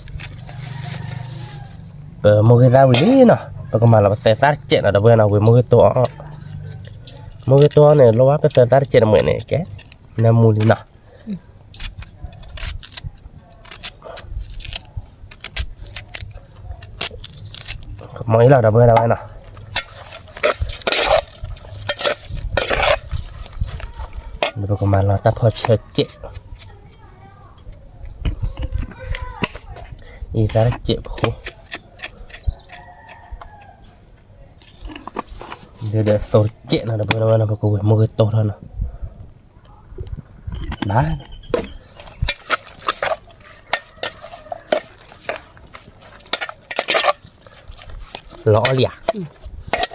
ပမိၢ်ဂ့ၤသၣ်ဝံၤလံနီၤ, ပကမၤလီၤပသၢသၣ်တစဲးနီၤ ဒီပုၢ်ဝဲၢ်နီၤ, ဝံၤမိၢ်ဂ့ၤတိၢ်အီၤ, မိၢ်ဂ့ၤတိၢ်အီၤန့ၣ် လီၤဝဲပသၢသၣ်တစဲးတမှဲးန့ၣ် ကဲ, နၢမူလံနီၤ ကမီၤအံၤလီၤ ဒီပုၢ်ဝဲၢ်ဒၣ်ဝဲနီၤ, ပကမၤလီၤတၢ်ဖီဆၢစဲး, အံၤသၣ်တစဲးဖိ, ဒီးသိတစဲးနီၤ ဒီပုၢ်ဝဲၢ်နီၤ, ပကဝံၤမိၢ်ဂ့ၤတိၢ်ထီၣ်နီၤ, ဘၣ် လီၤအီၣ်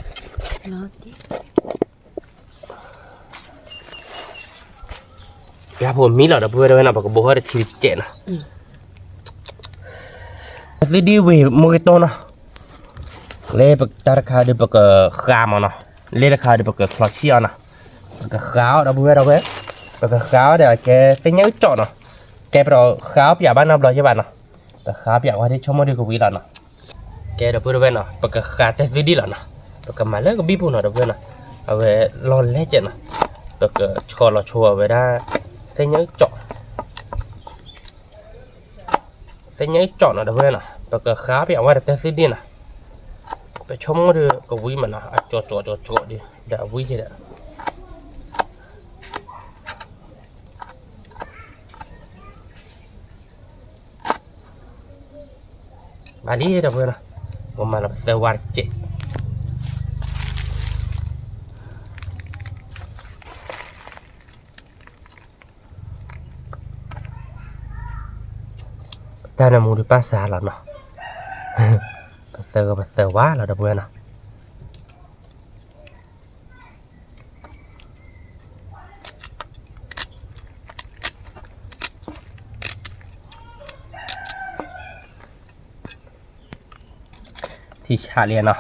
လံဧါ, ပျၢ်ဖိမံလီၤ ဒီပုၢ်ဝဲၢ်ဒၣ်ဝဲနီၤ, ပကဘိးထီၣ်တထံတစဲးနီၤ, သုဒံၣ်ဝံၤမိၢ်ဂ့ၤတိၢ်နီၤ, လၢတၢ်တခါဒီးပကဃါမးနီၤ, လၢတခါဒီးပကချီဆံၣ်အီၤနီၤ, ပကဃါအီၤ ဒီပုၢ်ဝဲၢ်ဒၣ်ဝဲ, ပကဃါအီၤဒီးကဲသ့ၣ်ညါအုၣ်ကၠီၣ်နီၤ, ကဲပတဃါအီၤပၠးဘၣ်နီတဘျီယဲၢ်ဘၣ်နီၤ, ပဃါပၠးဝဲဒ်ဆိကမိၣ်ဒုကဝံၤလီၤနီၤ, ကဲ ဒီပုၢ်ဝဲၢ်နီၤ, ပကဃါတၢ်သုဒံၣ်လီၤနီၤ, ပကမၤလၢကဘံၣ်ပူၤနီၤ ဒီပုၢ်ဝဲၢ်နီၤ, အဝဲလီၤလဲၢ်ကဲးနီၤ, ပကဆီလီၤဆိဝဲဒၣ် သ့ၣ်ညါအုၣ်ကၠီၣ် သ့ၣ်ညါအုၣ်ကၠီၣ်နီၤ ဒီပုၢ်ဝဲၢ်နီၤ, ပကဃါပၠးဝဲဒီးတၢ်သုဒံၣ်နီၤ, ပဆိကမိၣ်ဒီးကဝံၤမးနီၤ, အကၠီကၠီကၠီကၠီဒီး ဒီးအဝံၤကဲဒီး ဘၣ်လံ ဒီပုၢ်ဝဲၢ်နီၤ, ပမၤလီၤပသၢဝါတစဲး တၢ်နၢမူဒုးပၢ်စးလီၤနီၤ, ပသၢဂၤပသၢဝါလီၤ ဒီပုၢ်ဝဲၢ်နီၤ. ထံဆးလံနီၤ,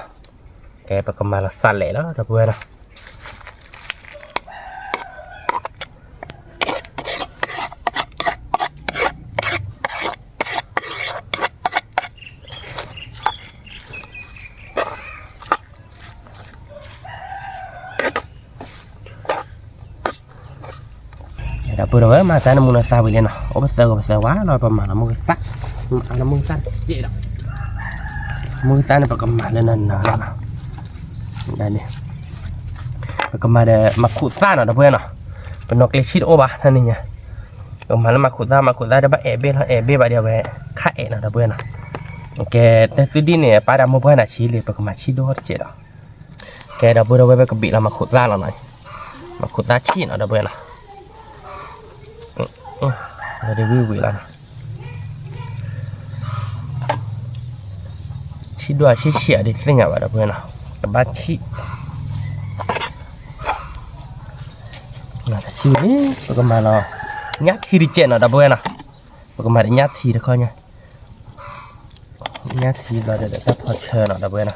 ကဲပကမၤလီၤစးလဲၣ်လီၤ ဒီပုၢ်ဝဲၢ်နီၤ. ဒီပုၢ်ဝဲၢ် မၤသးနၢမူနသးဝံၤလံနီၤ, အိၣ်ပသၢဂၤပသၢဝါလီၤ, ပမၤလီၤမုၢ်ကသၣ်, မၤလီၤမုၢ်ကသၣ်တစဲးဒီး, မုၢ်ကသၣ်န့ၣ် ပကမၤလၢနၤနၤလီၤနီၤ, ဒ်န့ၣ် ပကမၤဒီးမၤခူးသၣ်နီၤ ဒီပုၢ်ဝဲၢ်နီၤ, ပနီၣ်ကျ့ဆံၣ်တအိၣ်ဘၣ် တနံၤညါ, ပကမၤလၢမၤခူးသၣ်, မၤခူးသၣ်ဒီးဘၣ်အဲၣ်ဘ့ၣ်လီၤ, အဲၣ်ဘ့ၣ်ဘၣ်ဒီးဝဲ ခါအဲၣ်နီၤ ဒီပုၢ်ဝဲၢ်နီၤ. ကဲ တၢ်သုဒံၣ်န့ၣ် ပၢ်ဒီးမိၢ်ပှၢ်နၤဆံးလံ, ပကမၤဆံၣ်ဒိၣ်တစဲးဒီး ကဲ ဒီပုၢ်ဝဲၢ် ဝဲပကဘ့ၣ်လီၤမၤခူးသၣ်လီၤနီၤ, မၤခူးသၣ်ဆံၣ်နီၤ ဒီပုၢ်ဝဲၢ်နီၤ, ဝဲဒၣ်ဝံၣ်ဝံၣ်လီၤနီၤ, ဆံၣ်ဒိၣ်ဆံၣ်ဆံးဒ်သ့ၣ်ညါဘၣ် ဒီပုၢ်ဝဲၢ်နီၤ, ကဘၣ်ဆံၣ် ဆံၣ်ဝံၤလံ ပကမၤလီၤ ညၣ်ထံတစဲးနီၤ ဒီပုၢ်ဝဲၢ်နီၤ, ပကမၤဒီးညၣ်ထံတခီညါ, ညၣ်ထံဘျီဒီးတၢ်ဖီဆၢနီၤ ဒီပုၢ်ဝဲၢ်နီၤ.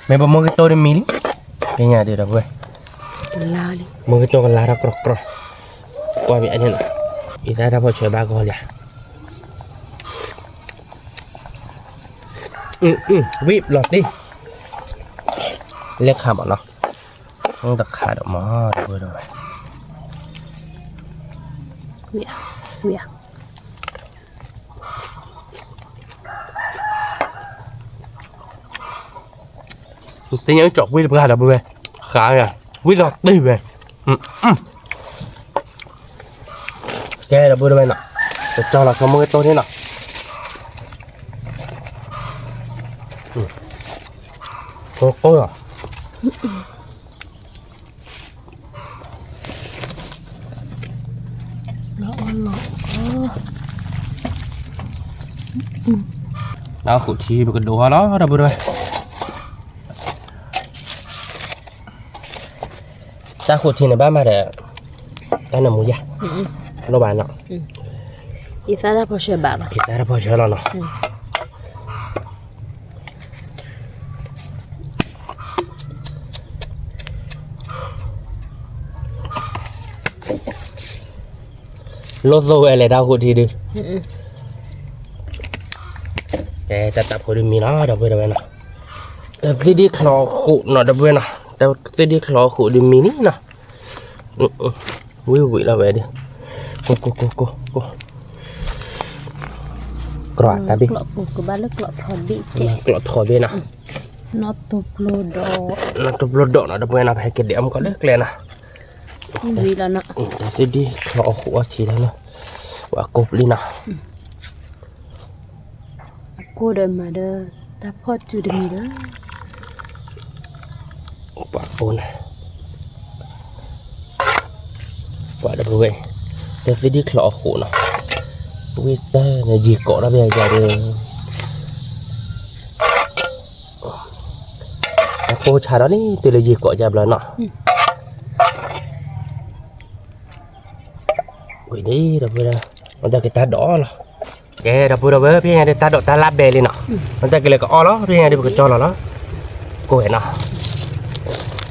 မ့ၢ်ပမိၢ်ဂ့ၤတိၢ်တမံၤလံ, ကညးဒုးဒီပုၢ်ဝဲၢ်, မိၢ်ဂ့ၤတိၢ်ကလါထီၣ်ကြီကြီ, ကွၢ်ဘၣ်အန့ၣ်နီၤ, အံၤသၢတၢ်ဖီဆၢဘၣ်ဂီၤလံ, ဝံၣ်လီၤတံၢ်, လဲၤခးမးနီၤ, တခးဒီးမး ဒီပုၢ်ဝဲၢ်, သ့ၣ်ညါကၠီၣ်ကွံာ်တပှၢ် ဒီပုၢ်ဝဲၢ်, ဃး, ဝံၣ်လီၤတံၢ်ဝဲ, ကဲ ဒီပုၢ်ဝဲၢ်နီၤ, ကၠီလီၤဆိမိၢ်ဂ့ၤတိၢ်န့ၣ်နီၤ. ကိၢ်ကိၢ်လီၤ. တၢ်ဃိးထံပကဒိးဟီလီၤ ဒီပုၢ်ဒီဝဲၢ်. တၢ်ဃိးထံန့ၣ်ဘၣ်မးဒီး တၢ်နၢမူယါ လိၣ်ဘၣ်နီၤ. အံသၣ်တၢ်ဖီၣ်ဆၢဘၣ်လီၤ. အံသၣ်တၢ်ဖီၣ်ဆၢလီၤနီၤ. လိၣ်သိၣ်ဝဲလဲၣ်တၢ်ဃိးထံဒုး. ကဲ တၢ်တၢ်ဖိဒုးမံလီၤ ဒီပုၢ်ဒီဝဲၢ်နီၤ. တသ့ဒံချီဃိးနီၤ ဒီပုၢ်ဝဲၢ်နီၤ. တသ့ဒံချီဃိးဒုးမံန့ၣ်နီၤ. ဝံၣ်ဝံၣ်လီၤဝဲဒုး. ကိၢ်ကိၢ်ကိၢ်ကိၢ်ကိၢ်. ကြၢးတၢ်ဘ့ၣ် ကျီၣ်ထီၣ်ဘ့ၣ်နီၤ. နီၢ်တိဖျိဒီးနီၤ ဒီပုၢ်ဝဲၢ်နီၤ ပဟဲက့ၤဒဲးအီၣ်မူကီၢ်လၢကျဲနီၤ. တသ့ဒံချီဃိးအီထံလီၤနီၤ. ပှၤကိၢ်ပျံၤနီၤ. အကိၢ်ဒီးမၤဒီး တၢ်ဖီၣ်စုတမံၤဒီး ပှၤကိၢ်န့ၣ် ပှၤဒီပုၢ်ဝဲၢ် တသ့ဒံချီအဃိးနီၤ. ဝံၣ်တၢ်န့ၣ်ယံာ်ကိးထီၣ်ဘၣ်ယၤဒီး အကိၢ်ဆါဒီးန့ၣ် တုၤလၢယံာ်ကိးယၤဘျီနီၤ. ဝံၤန့ၣ် ဒီပုၢ်ဝဲၢ် အတၢ်က့ၤတၢ်ဒိးလီၤ. ကဲ ဒီပုၢ်ဒီဝဲၢ် ဖဲညါဒုး တၢ်ဒိးတၢ်လၢ်ဘဲလံနီၤ. အတၢ်က့ၤလၢကအီၣ်လီၤ ဖဲညါဒုး ပကကၠီလီၤလီၤ. ကိၢ်ဝဲနီၤ.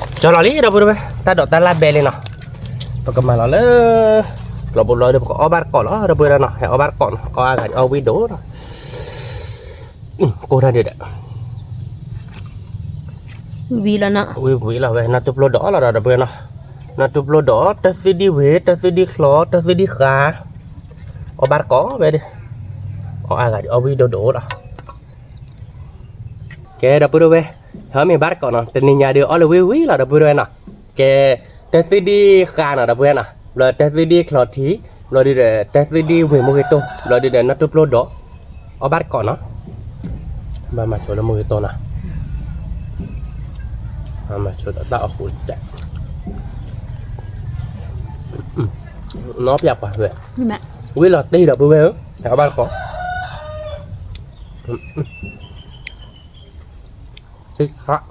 ကၠီလီၤလံ ဒီပုၢ်ဒီဝဲၢ် တၢ်ဒိးတၢ်လၢ်ဘဲလံနီၤ. ပကမၤလီၤလၢ လီၤဘိလီၤဒီး ပကအီၣ်ဘၣ်တကိးလီၤ ဒီပုၢ်ဝဲၢ်နီၤ. ဟဲအီၣ်ဘၣ်တကိးနီၤ အီၣ်အါဂၤဒံး အီၣ်ဝံၣ်ဒိၣ်နီၤ. ကိၢ်တၢ်ဒုးဒီး ဝံၤလီၤနီၤ ဝံၤဝံၤလီၤဝဲ နီၢ်တိဖျိဒီးလီၤဒီး ဒီပုၢ်ဝဲၢ်နီၤ. နီၢ်တိဖျိဒီး တသ့ဒံဝ့ၢ် တသ့ဒံချီ တသ့ဒံဃါ အီၣ်ဘၣ်တကိးဝဲဒုး အီၣ်အါဂၤဒံး အီၣ်ဝံၣ်ဒိၣ်ဒိၣ်လီၤ. ကဲ ဒီပုၢ်ဒီဝဲၢ် ဟဲအီၣ်မ့ၤဘၣ်တကိးနီၤ တနံၤညါဒုး အီၣ်လၢဝံၣ်ဝံၣ်လီၤ ဒီပုၢ်ဒီဝဲၢ်နီၤ. ကဲ တသ့ဒံဃါနီၤ ဒီပုၢ်ဝဲၢ်နီၤ ဘျီတသ့ဒံချီထံ ဘျီဒုးဒီး တသ့ဒံဝ့ၢ်မိၢ်ဂ့ၤတိၢ် ဘျီဒုးဒီး နီၢ်တိဖျိဒီး အီၣ်ဘၣ်တကိးနီၤ. ဘၣ်မၤဆိလၢမိၢ်ဂ့ၤတိၢ်နီၤ. မၤဆိတၢ်အီၣ်ဃိတၢ် နီၢ်ပျၢ်ပှၤဝဲ ဝံၣ်လီၤတ့ၢ်ဒီပုၢ်ဝဲၢ်ဧၢ ဟဲအီၣ်ဘၣ်တကိး သ့ၣ်ခါ ပယါ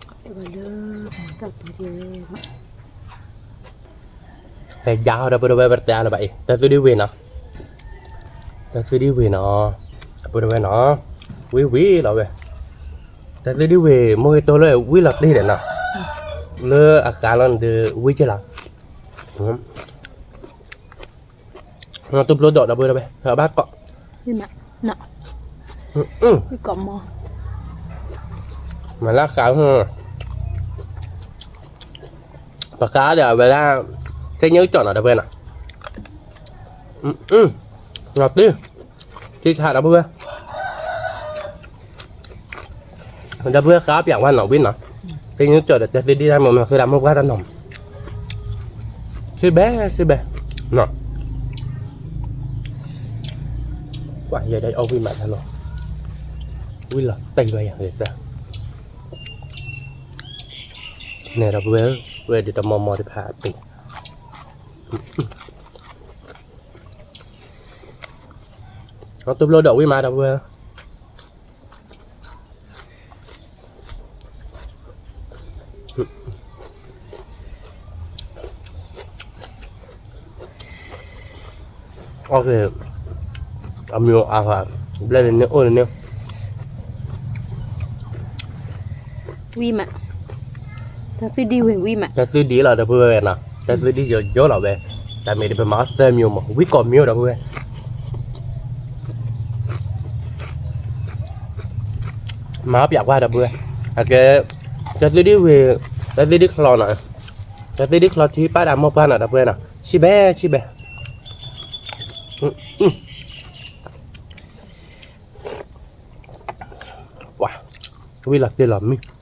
ဟီဒီပုၢ်ဒီဝဲၢ် ပတဲအါလၢၤဘၣ်အံၤ တသ့ဒံဝ့ၢ်နီၤ. တသ့ဒံဝ့ၢ်နီၤ ဒီပုၢ်ဒီဝဲၢ်နီၤ ဝံၣ်ဝံၣ်လီၤဝဲ တသ့ဒံဝ့ၢ် မိၢ်ဂ့ၤတိၢ်လၢဝံၣ်လီၤတ့ၢ်ဒီးနီၤ လၢအဃါလီၤန့ၣ်ဒုး ဝံၣ်က့လီၤ နီၢ်တိဖျိဒီး ဒီပုၢ်ဒီဝဲၢ် ဟဲအီၣ်ဘၣ်တကိး မၤလၢဃါ ပဃါဒီးအဝဲဒၣ် သ့ၣ်ညါကၠီၣ်နီၤ ဒီပုၢ်ဝဲၢ်နီၤ နီၤတ့ၢ် ထံဆး ဒီပုၢ်ဝဲၢ် ဒီပုၢ်ဝဲၢ်ဃါပၠးဝဲနီၤ ဝံၣ်နီၤ သ့ၣ်ညါကၠီၣ်ဒီး တသ့ဒံတၢ်မၤမၤဃုဒၣ်မိၢ်ပှၢ်တၢ်နီၤ စံးဘဲ စံးဘဲ နီၤ ကွၢ်ယဲဒၣ်အီၣ်ဝံၣ်မးတၢ်လီၤ ဝံၣ်လီၤတ့ၢ်ဘၣ်ယၤဂ့ၤတၢ် န့ၣ်ဒီပုၢ်ဝဲၢ် ဝဲဒုးတမီၤမီၤတဖၣ်အပ့ၤ အီၣ်တိဖျိဒီးဝံၣ်မး ဒီပုၢ်ဝဲၢ် အီၣ်က့ၤ အမံၤအါဂၤ ဘျဲၣ်န့ၣ်န့ၣ်အိၣ်န့ၣ်န့ၣ် ဝံၣ်မး တသ့ဒံဝ့ၢ်ဝံၣ်မး တသ့ဒံလီၤ ဒီပုၢ်ဝဲၢ်နီၤ တသ့ဒံယိယိလီၤဝဲ တၢ်မ့ၢ်တပမၤအီၣ်သၢမံၤမး ဝံၣ်ကိးမံၤဒီပုၢ်ဝဲၢ် မၤအီၣ်ပၠးကွၢ်ဒီပုၢ်ဝဲၢ် အကဲ တသ့ဒံဝ့ၢ် တသ့ဒံချီနီၤ တသ့ဒံချီထံပၢ်ဒီးမိၢ်ပှၢ်နီၤ ဒီပုၢ်ဝဲၢ်နီၤ ဆံးဘဲ ဆံးဘဲ ပှၤ ဝံၣ်လီၤတ့ၢ်လီၤမံၤ အီၣ်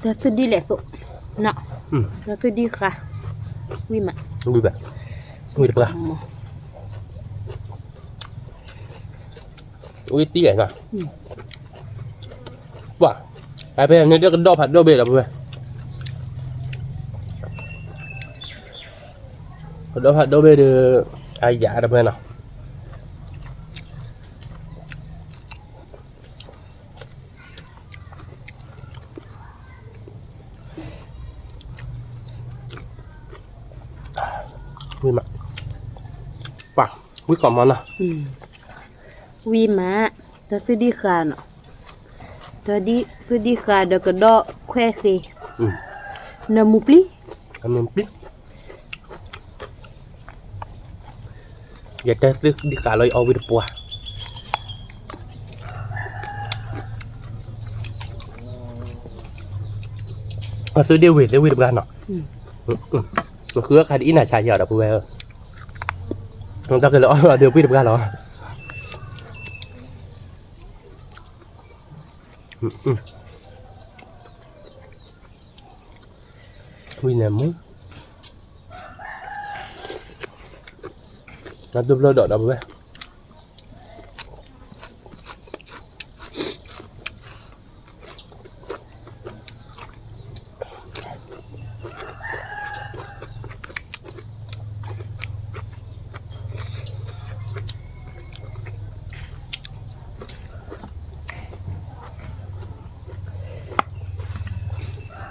တၢ်သူၣ်ဒံၣ်လဲၣ်သိး, တၢ်သူၣ်ဒံၣ်ဃာ်, ဝံၣ်မး, ဝံၣ်ဘၣ်, ဝံၣ်တပှၢ်, ဝံၣ်တံၢ်လဲၣ်, ပှၢ်, အဖဲန့ၣ်ကဒီၣ်ဖးဒိၣ်ဘ့ၣ်ဒီးပဝဲ, ကဒီၣ်ဖးဒိၣ်ဘ့ၣ်ဒီး, အယၤဒီးပဝဲနီၤ. ဝံၣ်မး, ပှၢ်, ဝံၣ်ကီးမးနီၤ, ဝံၣ်မး, တၢ်သူၣ်ဒံၣ်ဃာ်နီၤ, တၢ်သူၣ်ဒံၣ်ဃာ်ဒီးကဒီၣ်ခွဲးဃ့, နမူၤပျံၤ, နမူၤပျံၤ ယတၢ်သူၣ်ဒံၣ်ဃာ်လီၤ ယအီၣ်ဝံၣ်တပှၢ်, အသုဒ့ၣ်ဝံၤသ့ဝံၣ်တပှၢ်နီၤ, ဃုအခါဒ်အံၤနၤဆါယၤဒီးပဝဲ, တၢ်ကလၢအီၣ်ဒီးဝံၣ်တပှၢ်လီၤ. ဝံၣ်န့ၣ်မူ, နတူၢ်ဘျီဒီးဒီးပဝဲ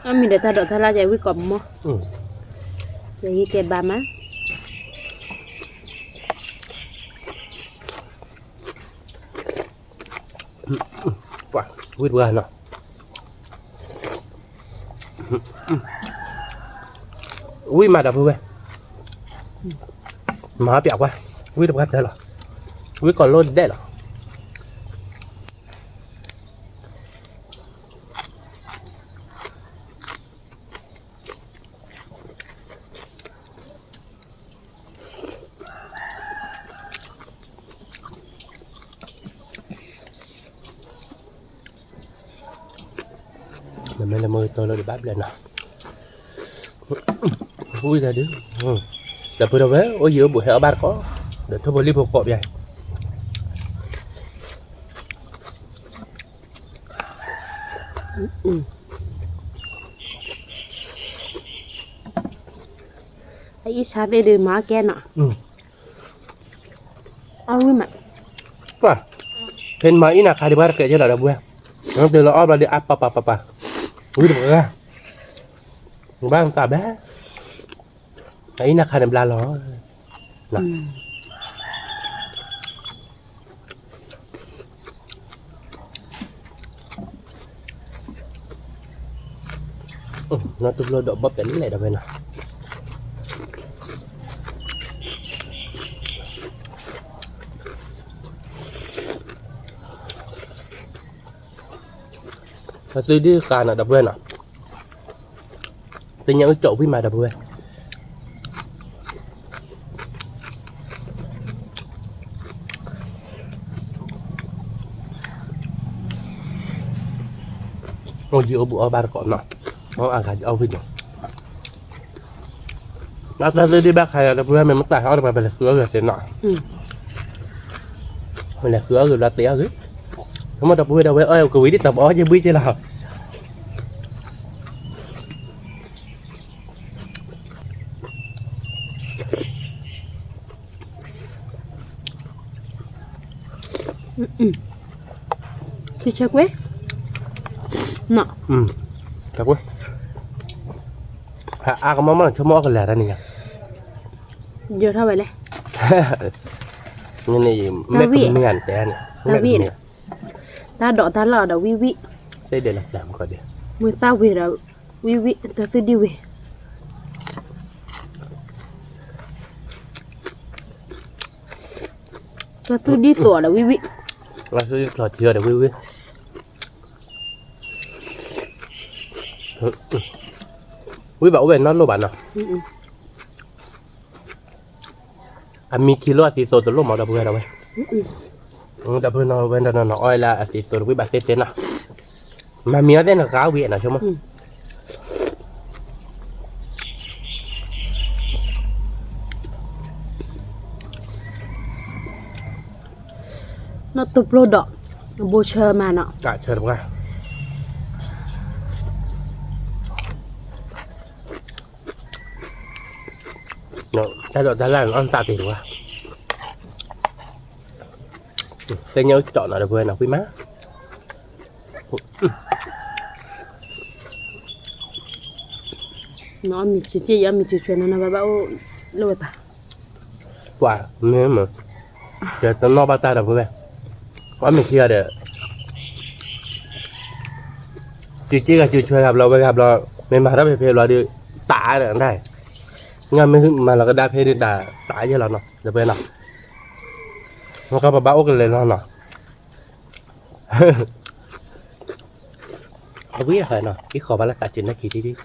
အမ့ၢ်ဒီးတၢ်ဒိးတၢ်လၢ်ယဝံၣ်ကီးမီၢ်, ယဟံးကဲဘၣ်မး, ဝံၣ်တပှၢ်နီၤ, ဝံၣ်မးဒီပုၢ်ဝဲၢ်, မၤပျးကွၢ်, ဝံၣ်တပှၢ်တၢၢ်လီၤ, ဝံၣ်ကီးလိၣ်ဒဲးလီၤ. မ့မ့ၢ်လၢမုၢ်ကတီၢ်လၢတဘၣ်ဘျဲၣ်နီၤ, ဝံၣ်တၢ်ဒုး, ဒီပုၢ်ဝဲၢ် အိၣ်ယံၤအိၣ်ဘူးဟဲအီၣ်ဘၣ်တကိး, ဒီးထိၣ်ဖိလံၣ်ဖိကိးပျဲ အအံၤဆါသ့ၣ်ဒုးမၤကဲနီၤ, အဝံၣ်မး, ပှၤ, ဖဲမၤအံၤနၤခါဒံးဘၣ်တကဲကဲလီၤဒီပုၢ်ဝဲၢ်, နတုၤလီၤအီၣ်ဘျီဒုးအါပၤပၤပၤပၤ, ဝံၣ်တပှၢ်, ဘၣ်နတၢ်ဘဲ အအံၤနၤခါန့ၣ်ဘျါလီၤ. နီၢ်တူၢ်ဘျီဒီးဘီၣ်ပဲာ်လံလဲၣ်ဒီးဝဲနီၤ, ပသုဒုးဃာ်နီၤဒီပုၢ်ဝဲၢ်နီၤ, သ့ၣ်ညါအုၣ်ကၠီၣ်ဝံၣ်မးဒီပုၢ်ဝဲၢ် အိၣ်ယံၤအိၣ်ဘူးအီၣ်ဘၣ်တကိးနီၤ, အီၣ်အဂၤအီၣ်ဝံၣ်နီၤ, နတၢ်သ့ၣ်ဒုးဘၣ်ခါယၤဒီပုၢ်ဝဲၢ် မ့ၢ်မ့ၢ်တၢ်ဟဲအီၣ်တပှၤ ပလဲၤဃုအီၣ်ဂ့ၤသ့နီၤ, ပလဲၤဃုအီၣ်ဂ့ၤဘျီတ့အီၣ်ဂ့ၤ, ဆိကမိၣ်ဒီပုၢ်ဝဲၢ်ဒီးဝဲအီၣ်ကဝံၤဒ်တၢ်ပအီၣ်က့ဘှံးက့လီၤ. ဆၢကွ့, ဆၢကွ့, အါကမီၢ်မီၢ် ဆိကမိၣ်အီၣ်ကလဲၤတၢ်န့ၣ်ယါ, ယထီၣ်ဝဲလဲၣ်, မ့ၢ်ကမ့ၢ်တဲန့ၣ်, တၢ်ဒိးတၢ်လီၢ်ဒီးဝံၣ်ဝံၣ်, သ့ဒဲးလီၤတၢ်မကီဒဲး, မ့ၢ်သၣ်ဝံၤဒီးဝံၣ်ဝံၣ်, တၢ်သူၣ်ဒံၣ်ဝံၤ တၢ်သူၣ်ဒံၣ်သိးဒီးဝံၣ်ဝံၣ်, တၢ်သူၣ်ဒံၣ်သိးထံဒီးဝံၣ်ဝံၣ်, ဝံၣ်ဘၣ်အိၣ်ဝဲနီတလိၣ်ဘၣ်နီၤ, အမံခံလိၣ်အသံသိးတလိၣ်မးဒီပုၢ်ဝဲၢ်ဒီးဝဲ, ဒီပုၢ်ဝဲၢ်နီၤ အီၣ်လၢအသံသိးတဝံၣ်ဘၣ်သ့သ့နီၤ, မၤမံအီၣ်သ့ၣ်နဂၤဝံၣ်နီၤ ဆိကမိၣ်, နီၢ်တူၢ်ပျိဒီး ဘိဆၢမးနီၤ, ဆၢတပှၢ်, တၢ်ဒိးတၢ်လၢ်န့ၣ် အီၣ်သးတ့ၢ်တပှၢ်, သ့ၣ်ညါအူကၠီနီၤ ဒီပုၢ်ဝဲၢ်နီၤ ကွံာ်မး, နအီၣ်မ့ၤစ့ၢ်ကီး ယအီၣ်မ့ၤစ့ၢ်ကီး နနဘၣ်ဘၣ်အိၣ်လၢဝဲပၢ် ပှၤမ့ၢ်မ့ၢ် ယတနီၣ်ဘၣ်တၢ်ဒီပုၢ်ဝဲၢ်, အီၣ်မ့ၤခံဂၤဒီး စုစ့ၢ်ဂၤစုဆွဲဂၤဘျီဝဲဂၤဘျီ, မ့ၢ်မၤထီၣ်ဖဲဖဲဘျီဒီး တၢ်ဒီးတၢ်, ငါမ့ၢ်မၤလီၤကဒါဖဲဒီးတၢ် တၢ်ယဲၢ်လီၤနီၤ ဒီပုၢ်ဝဲၢ်နီၤ, နကပဘၣ်အိၣ်ကလဲၤလီၤနီၤ, အဝံၤတခါနီၤ က့ၤဃီၤဘၣ်လၢတၢ်စၢၤနၢ်က့ၤဒ်ဒ်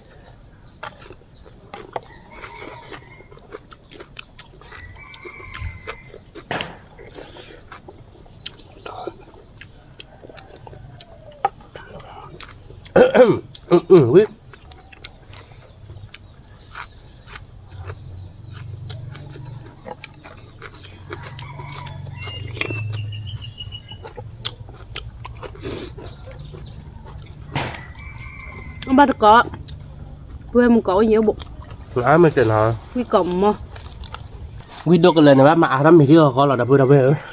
ဝံၤ ဘၣ်တကိး, ပုၢ်ဝဲၢ်မုၢ်ကိးအိၣ်ယံၤအိၣ်ဘူး, အါမ့ၢ်တ့ၢ်နီၤ, ဝံၢ်ကိးမီၤ, ဝံၢ်ဒိၣ်ကလဲာ်န့ၣ် ဘၣ်မၤအါထီၣ်မ့ၤထံဂီၤဃီလီၤ ဒီပုၢ်ဝဲၢ်ဧ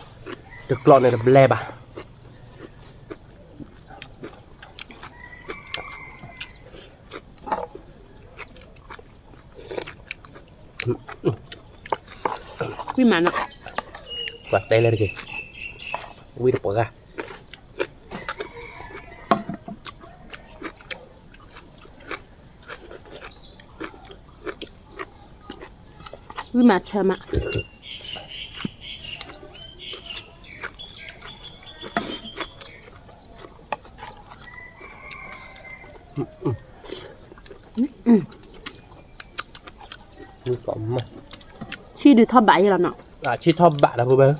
ၢ, တကျိးန့ၣ်တဘျဲဘၣ် ဝံၢ်မးနီၤ, ပှၤတဲလၢတက့ၢ်, ဝံၢ်တပှၤဂၤ, ဝံၢ်မးဆၢမး ဆံၣ်ဒုးထီၣ်ဘးယဲလီၤနီၤ, ဆံၣ်ထီၣ်ဘးဒီပုၢ်ဝဲၢ်,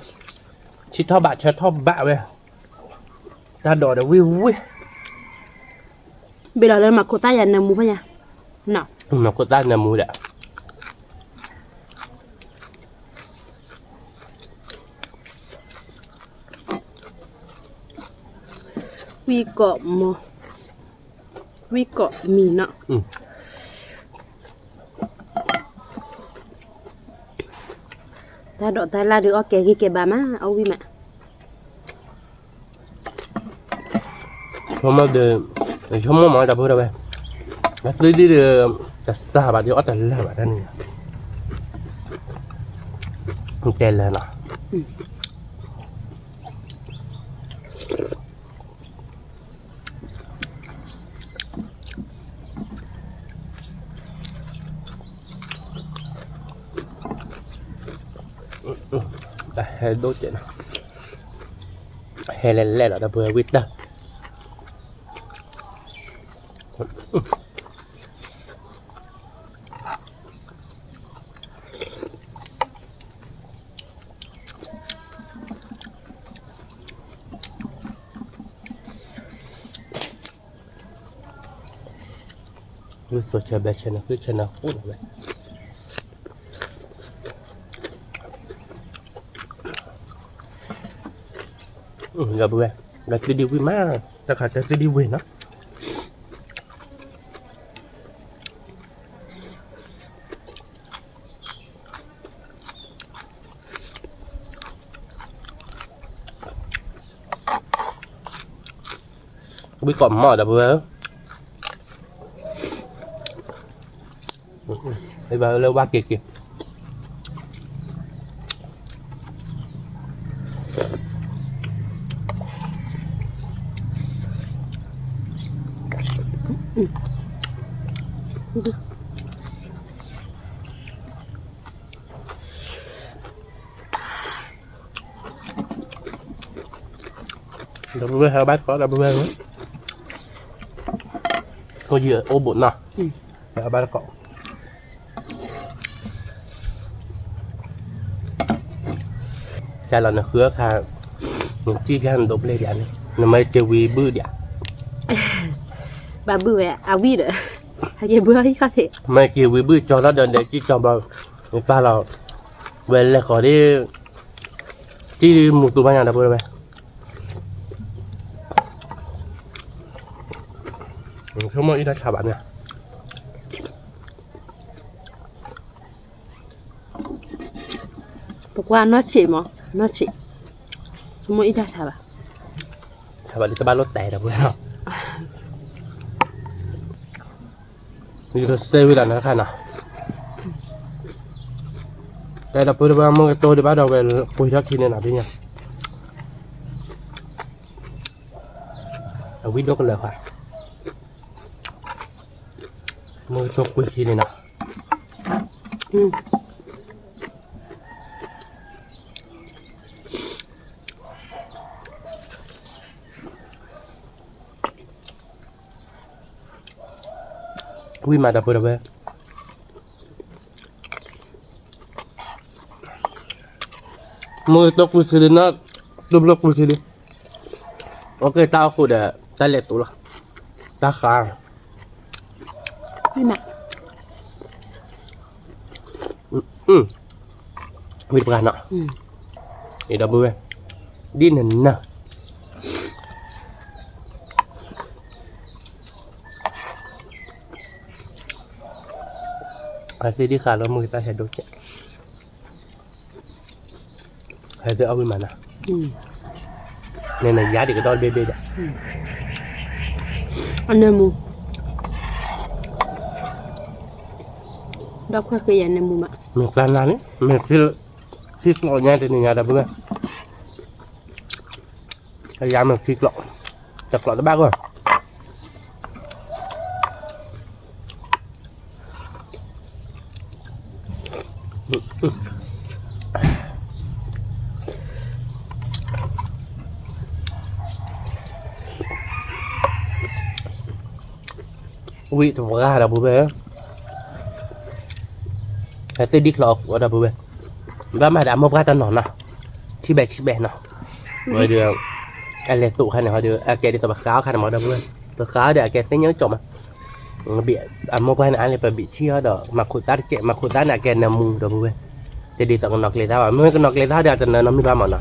ဆံၣ်ထီၣ်ဘးဆၢထီၣ်ဘးဝဲ, တၢ်ဒိးဒီးဝံၢ်ဝံၢ်, ဘ့ၣ်လီၤလၢမၤခိးသၣ်ယၤနၢမူဖဲယၤ, မၤခိးသၣ်နၢမူဒီး ဝံၢ်ကိးမီၤ, ဝံၢ်ကိးမံၤနီၤ, တၢ်ဒိးတၢ်လၢ်ဒုးအီၣ်ကဲဂ့ၤကဲဘၣ်မး အီၣ်ဝံၣ်မး, ဆိကမိၣ်ဒီး, ဆိကမိၣ်မးဒီပုၢ်ဝဲၢ်, အသုဒ်ဒီး, တစၢ်ဘၣ်ဒီးအီၣ်တလၢာ်ဘၣ်တၢ်န့ၣ်, တဲလၢနီၤ တၢ်ဟဲဒိၣ်ကဲးနီၤ, ဟဲလဲၤလဲၣ်လီၤ ဒီပုၢ်ဝဲၢ်ဝံၣ်တၢ်, ဝံၣ်သိးဆၢဘဲဆၢနၤ ဃုဆၢနၤဃိန့ၣ်ဝဲ, ဒီပုၢ်ဝဲၢ်, ဒီးသုဒံးဝံၣ်မး, တၢ်ခါတဲသုဒံးဝံၣ်နီၤ ဝံၣ်ကိးမီၤဒီပုၢ်ဝဲၢ်, ဘၣ်လၢဝါက့ၤက့ၤ ဒီပုၢ်ဝဲၢ် ဟဲဘၣ်တကိး ဒီပုၢ်ဝဲၢ်ဧၢ, အိၣ်ယံၤအိၣ်ဘူးနီၤ, ဟဲဘၣ်တကိး, ကလီၤနဃုအခါ, နစံၣ်ဖျါနဒိးဘျဲၣ်ဒံးန့ၣ် နမ့ၢ်က့ၤဝံၤဘုၣ်ဒံး, ဘၣ်ဘုၣ်ဝဲ အဝံၣ်ဒီး, ဟဲက့ၤဘုၣ်အဟံၣ်ခီၣ်ထံး, မ့ၢ်က့ၤဝံၤဘုၣ်ကၠီထီၣ်ဒီး ဒဲးကံၣ်ကၠီဘီ, မ့ၢ်ပာ်လီၤ, ဝဲလဲၤဃီၤဒ် ကံၢ်မူသူဘၣ်ညါဒီပုၢ်ဝဲၢ်, ဆိကမိၣ်အံၣ်တၢ်ဆါဘၣ်န့ၣ်, ပကွၢ်နီၢ်ဆံးမး, နီၢ်ဆံး, ဆိကမိၣ်အံၣ်တၢ်ဆါဘၣ်, ဆါဘၣ်လၢတဘၣ်လိၣ်တဲဒီပုၢ်ဝဲၢ်, ယကစဲဝံၤလီၤနခါနီၤ, တဲဒီပုၢ်ဒီဝဲၢ်မုၢ်ကတိၤဒံးဘၣ်ဒီးဝဲကွံာ်ထီၣ်ခံန့ၣ်နီၤဒ်ညါ, အဝံၣ်ဒိၣ်ကလၢာ်ဃါ, မုၢ်ကတိၤကွံာ်ခံန့ၣ်နီၤ, ဝံၣ်မးဒီပုၢ်ဒီဝဲၢ်, မုၢ်ကတိၤကွံာ်ခံလံနီၤ, တူၢ်ဘျီၣ်ကွံာ်ခံလံ, အကဲတၢ်အိၣ်ဃိဒီး တၢ်လဲၤသိးလီၤ, တၢ်ဃါ ဝံၣ်တပှၢ်နီၤ, အံၤဒီပုၢ်ဝဲၢ်, ဒ်နနၢ်, အသ့ၣ်ဒံၣ်ဃးလၢမုၢ်တၢ်ဟဲဒိၣ်ကဲး, ဟဲသ့ၣ်အီၣ်ဝံၣ်မးနီၤ, နနယါဒံးကဒီးတဘ့ၣ်ဘ့ၣ်ဒီး, အနၢမူ, ဒီးခွဲးဃ့ယၤနၢမူမး, မ့ၢ်ကျါနၤန့ၣ် မ့ၢ်ခံကျိးညါတနံၤညါဒီပုၢ်ဝဲၢ်, အယါမ့ၢ်ခံကျိး, တကျိးတဘၣ်ဂီၢ် ဝံၣ်တပှၢ်ဒီပုၢ်ဝဲၢ်, ဟဲသ့ၣ်ဒံၣ်ချီအီၤဒီပုၢ်ဝဲၢ်, ဘၣ်မၤဒီးအမိၢ်ပှၢ်တနီၤနီၤ, ဆံဘဲဆံဘဲနီၤ, ဝဲဒီး အလဲၤသိးခါန့ၣ်ဟီဒီး အကဲဒ်သိးပဃါအီၣ်ခါန့ၣ်မးဒီပုၢ်ဝဲၢ်, ပဃါအီၣ်ဒီးအကဲသ့ၣ်ညါကၠီမး, အမိၢ်ပှၢ်န့ၣ် အါလၢပဘံးဆံၣ်အီၤဒီး မၤခိးသၣ်တစဲး မၤခိးသၣ်န့ၣ် အကဲနၢမူဒီပုၢ်ဝဲၢ်, တဒ်သိးကနီၤကျဲသၣ်ဘၣ်, မ့ၢ်ကနီၤကျဲသၣ်ဒီး အတနၢနီတမံၤဘၣ်မးနီ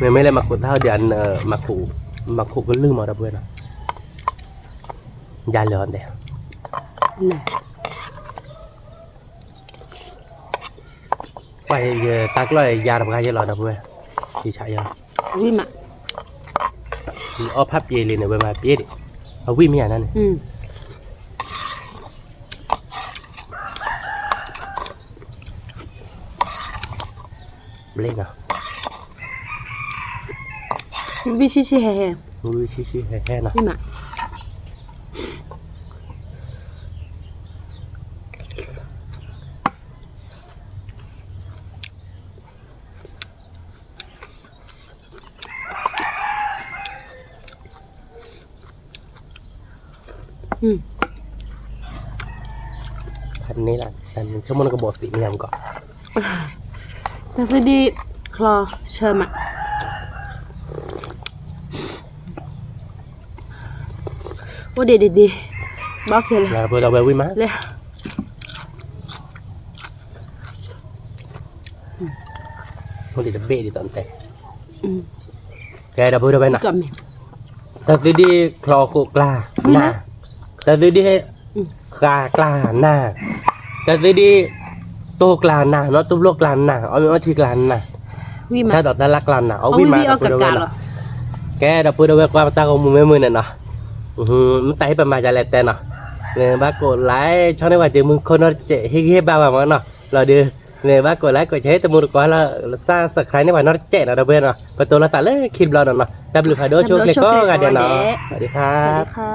ၤ, မ့မ့ၢ်လၢမၤခိးသၣ်ဒီး မၤခိးကလုၢ်မးဒီပုၢ်ဝဲၢ်နီၤ, ယၤလၢာ်အီၤဒဲး ပှၤယတၢ်ကျီၢ်ယၤတပှၢ်ယဲလီၤဒီပုၢ်ဝဲၢ်, ယဆးယၤ, ဝံၣ်မး, အီၣ်ဖးပျ့ၤလံန့ၣ် ဝဲမၤပျ့ၤဒံး, အဝံၣ်မ့ၢ်ယၤန့ၣ်, ဘျ့နီၤ, ဝံၣ်ဆံၣ်ဆံၣ်ဟဲဟဲ, ဝံၣ်ဆံၣ်ဆံၣ်ဟဲဟဲနီၤ, ဝံၣ်မး ဖးန့ၢ်လၢ ဆိကမိၣ်နကဘီသံးမ့ၢ်မကီး, တၢ်သ့ၣ်ဒံၣ်ချီဆၢမး, အိၣ်ဒံးဒံးဒံး, ဘၣ်ခဲလၢာ်, လၢပဒီးဝဲဝံၣ်မး, လၢ အိၣ်ဒံးတဘ့ၣ်ဒ်သိးနတဲ, ကဲဒီပုၢ်ဝဲၢ်နီၤ, တၢ်သ့ၣ်ဒံၣ်ချီဃိးကျါနၢ်, တၢ်သ့ၣ်ဒံၣ်ဃါကျါနၢ်, တၢ်သ့ၣ်ဒံၣ်တိၢ်ကျါနၢ်နီၤ, တိၢ်ဘျီၣ်ကျါနၢ်, အီၣ်မ့ၤအီထံကျါနၢ်, တၢ်ဒိးတၢ်လၢ်ကျါနၢ်, အီၣ်ဝံၣ်မးဒီပုၢ်ဝဲၢ်နီၤ, ကဲဒီပုၢ်ဝဲၢ်ကွၢ်ပတၢ်ဂီၤမူမ့ၢ်မုာ်န့ၣ်နီၤ, မ့ၢ်တၢ်ဟ့ၣ်ပမၤဒ်လဲၣ်တဲနီၤ, နဘၣ်ကိးlike ဆီန့ၢ်ပှၤစၢၤမုၢ်ခိၣ်နီတစဲး ဟ့ၣ်ဂံၢ်ဟ့ၣ်ဘါပှၤမးနီၤ, လီၤဒုး, နဘၣ်ကိးlike ကိးshare တမူတကိးလီၤ, subscribeန့ၢ်ပှၤနီတစဲးနီၤ ဒီပုၢ်ဝဲၢ်နီၤ, ပတိၤလီၤသးလၢခံတဘျီနီၤနီၤ, တၢ်ဘျုးဖးဒိၣ်ဆိၣ်ချ့ကိးဂၤဒဲးနီၤ, สวัสดีค่ะ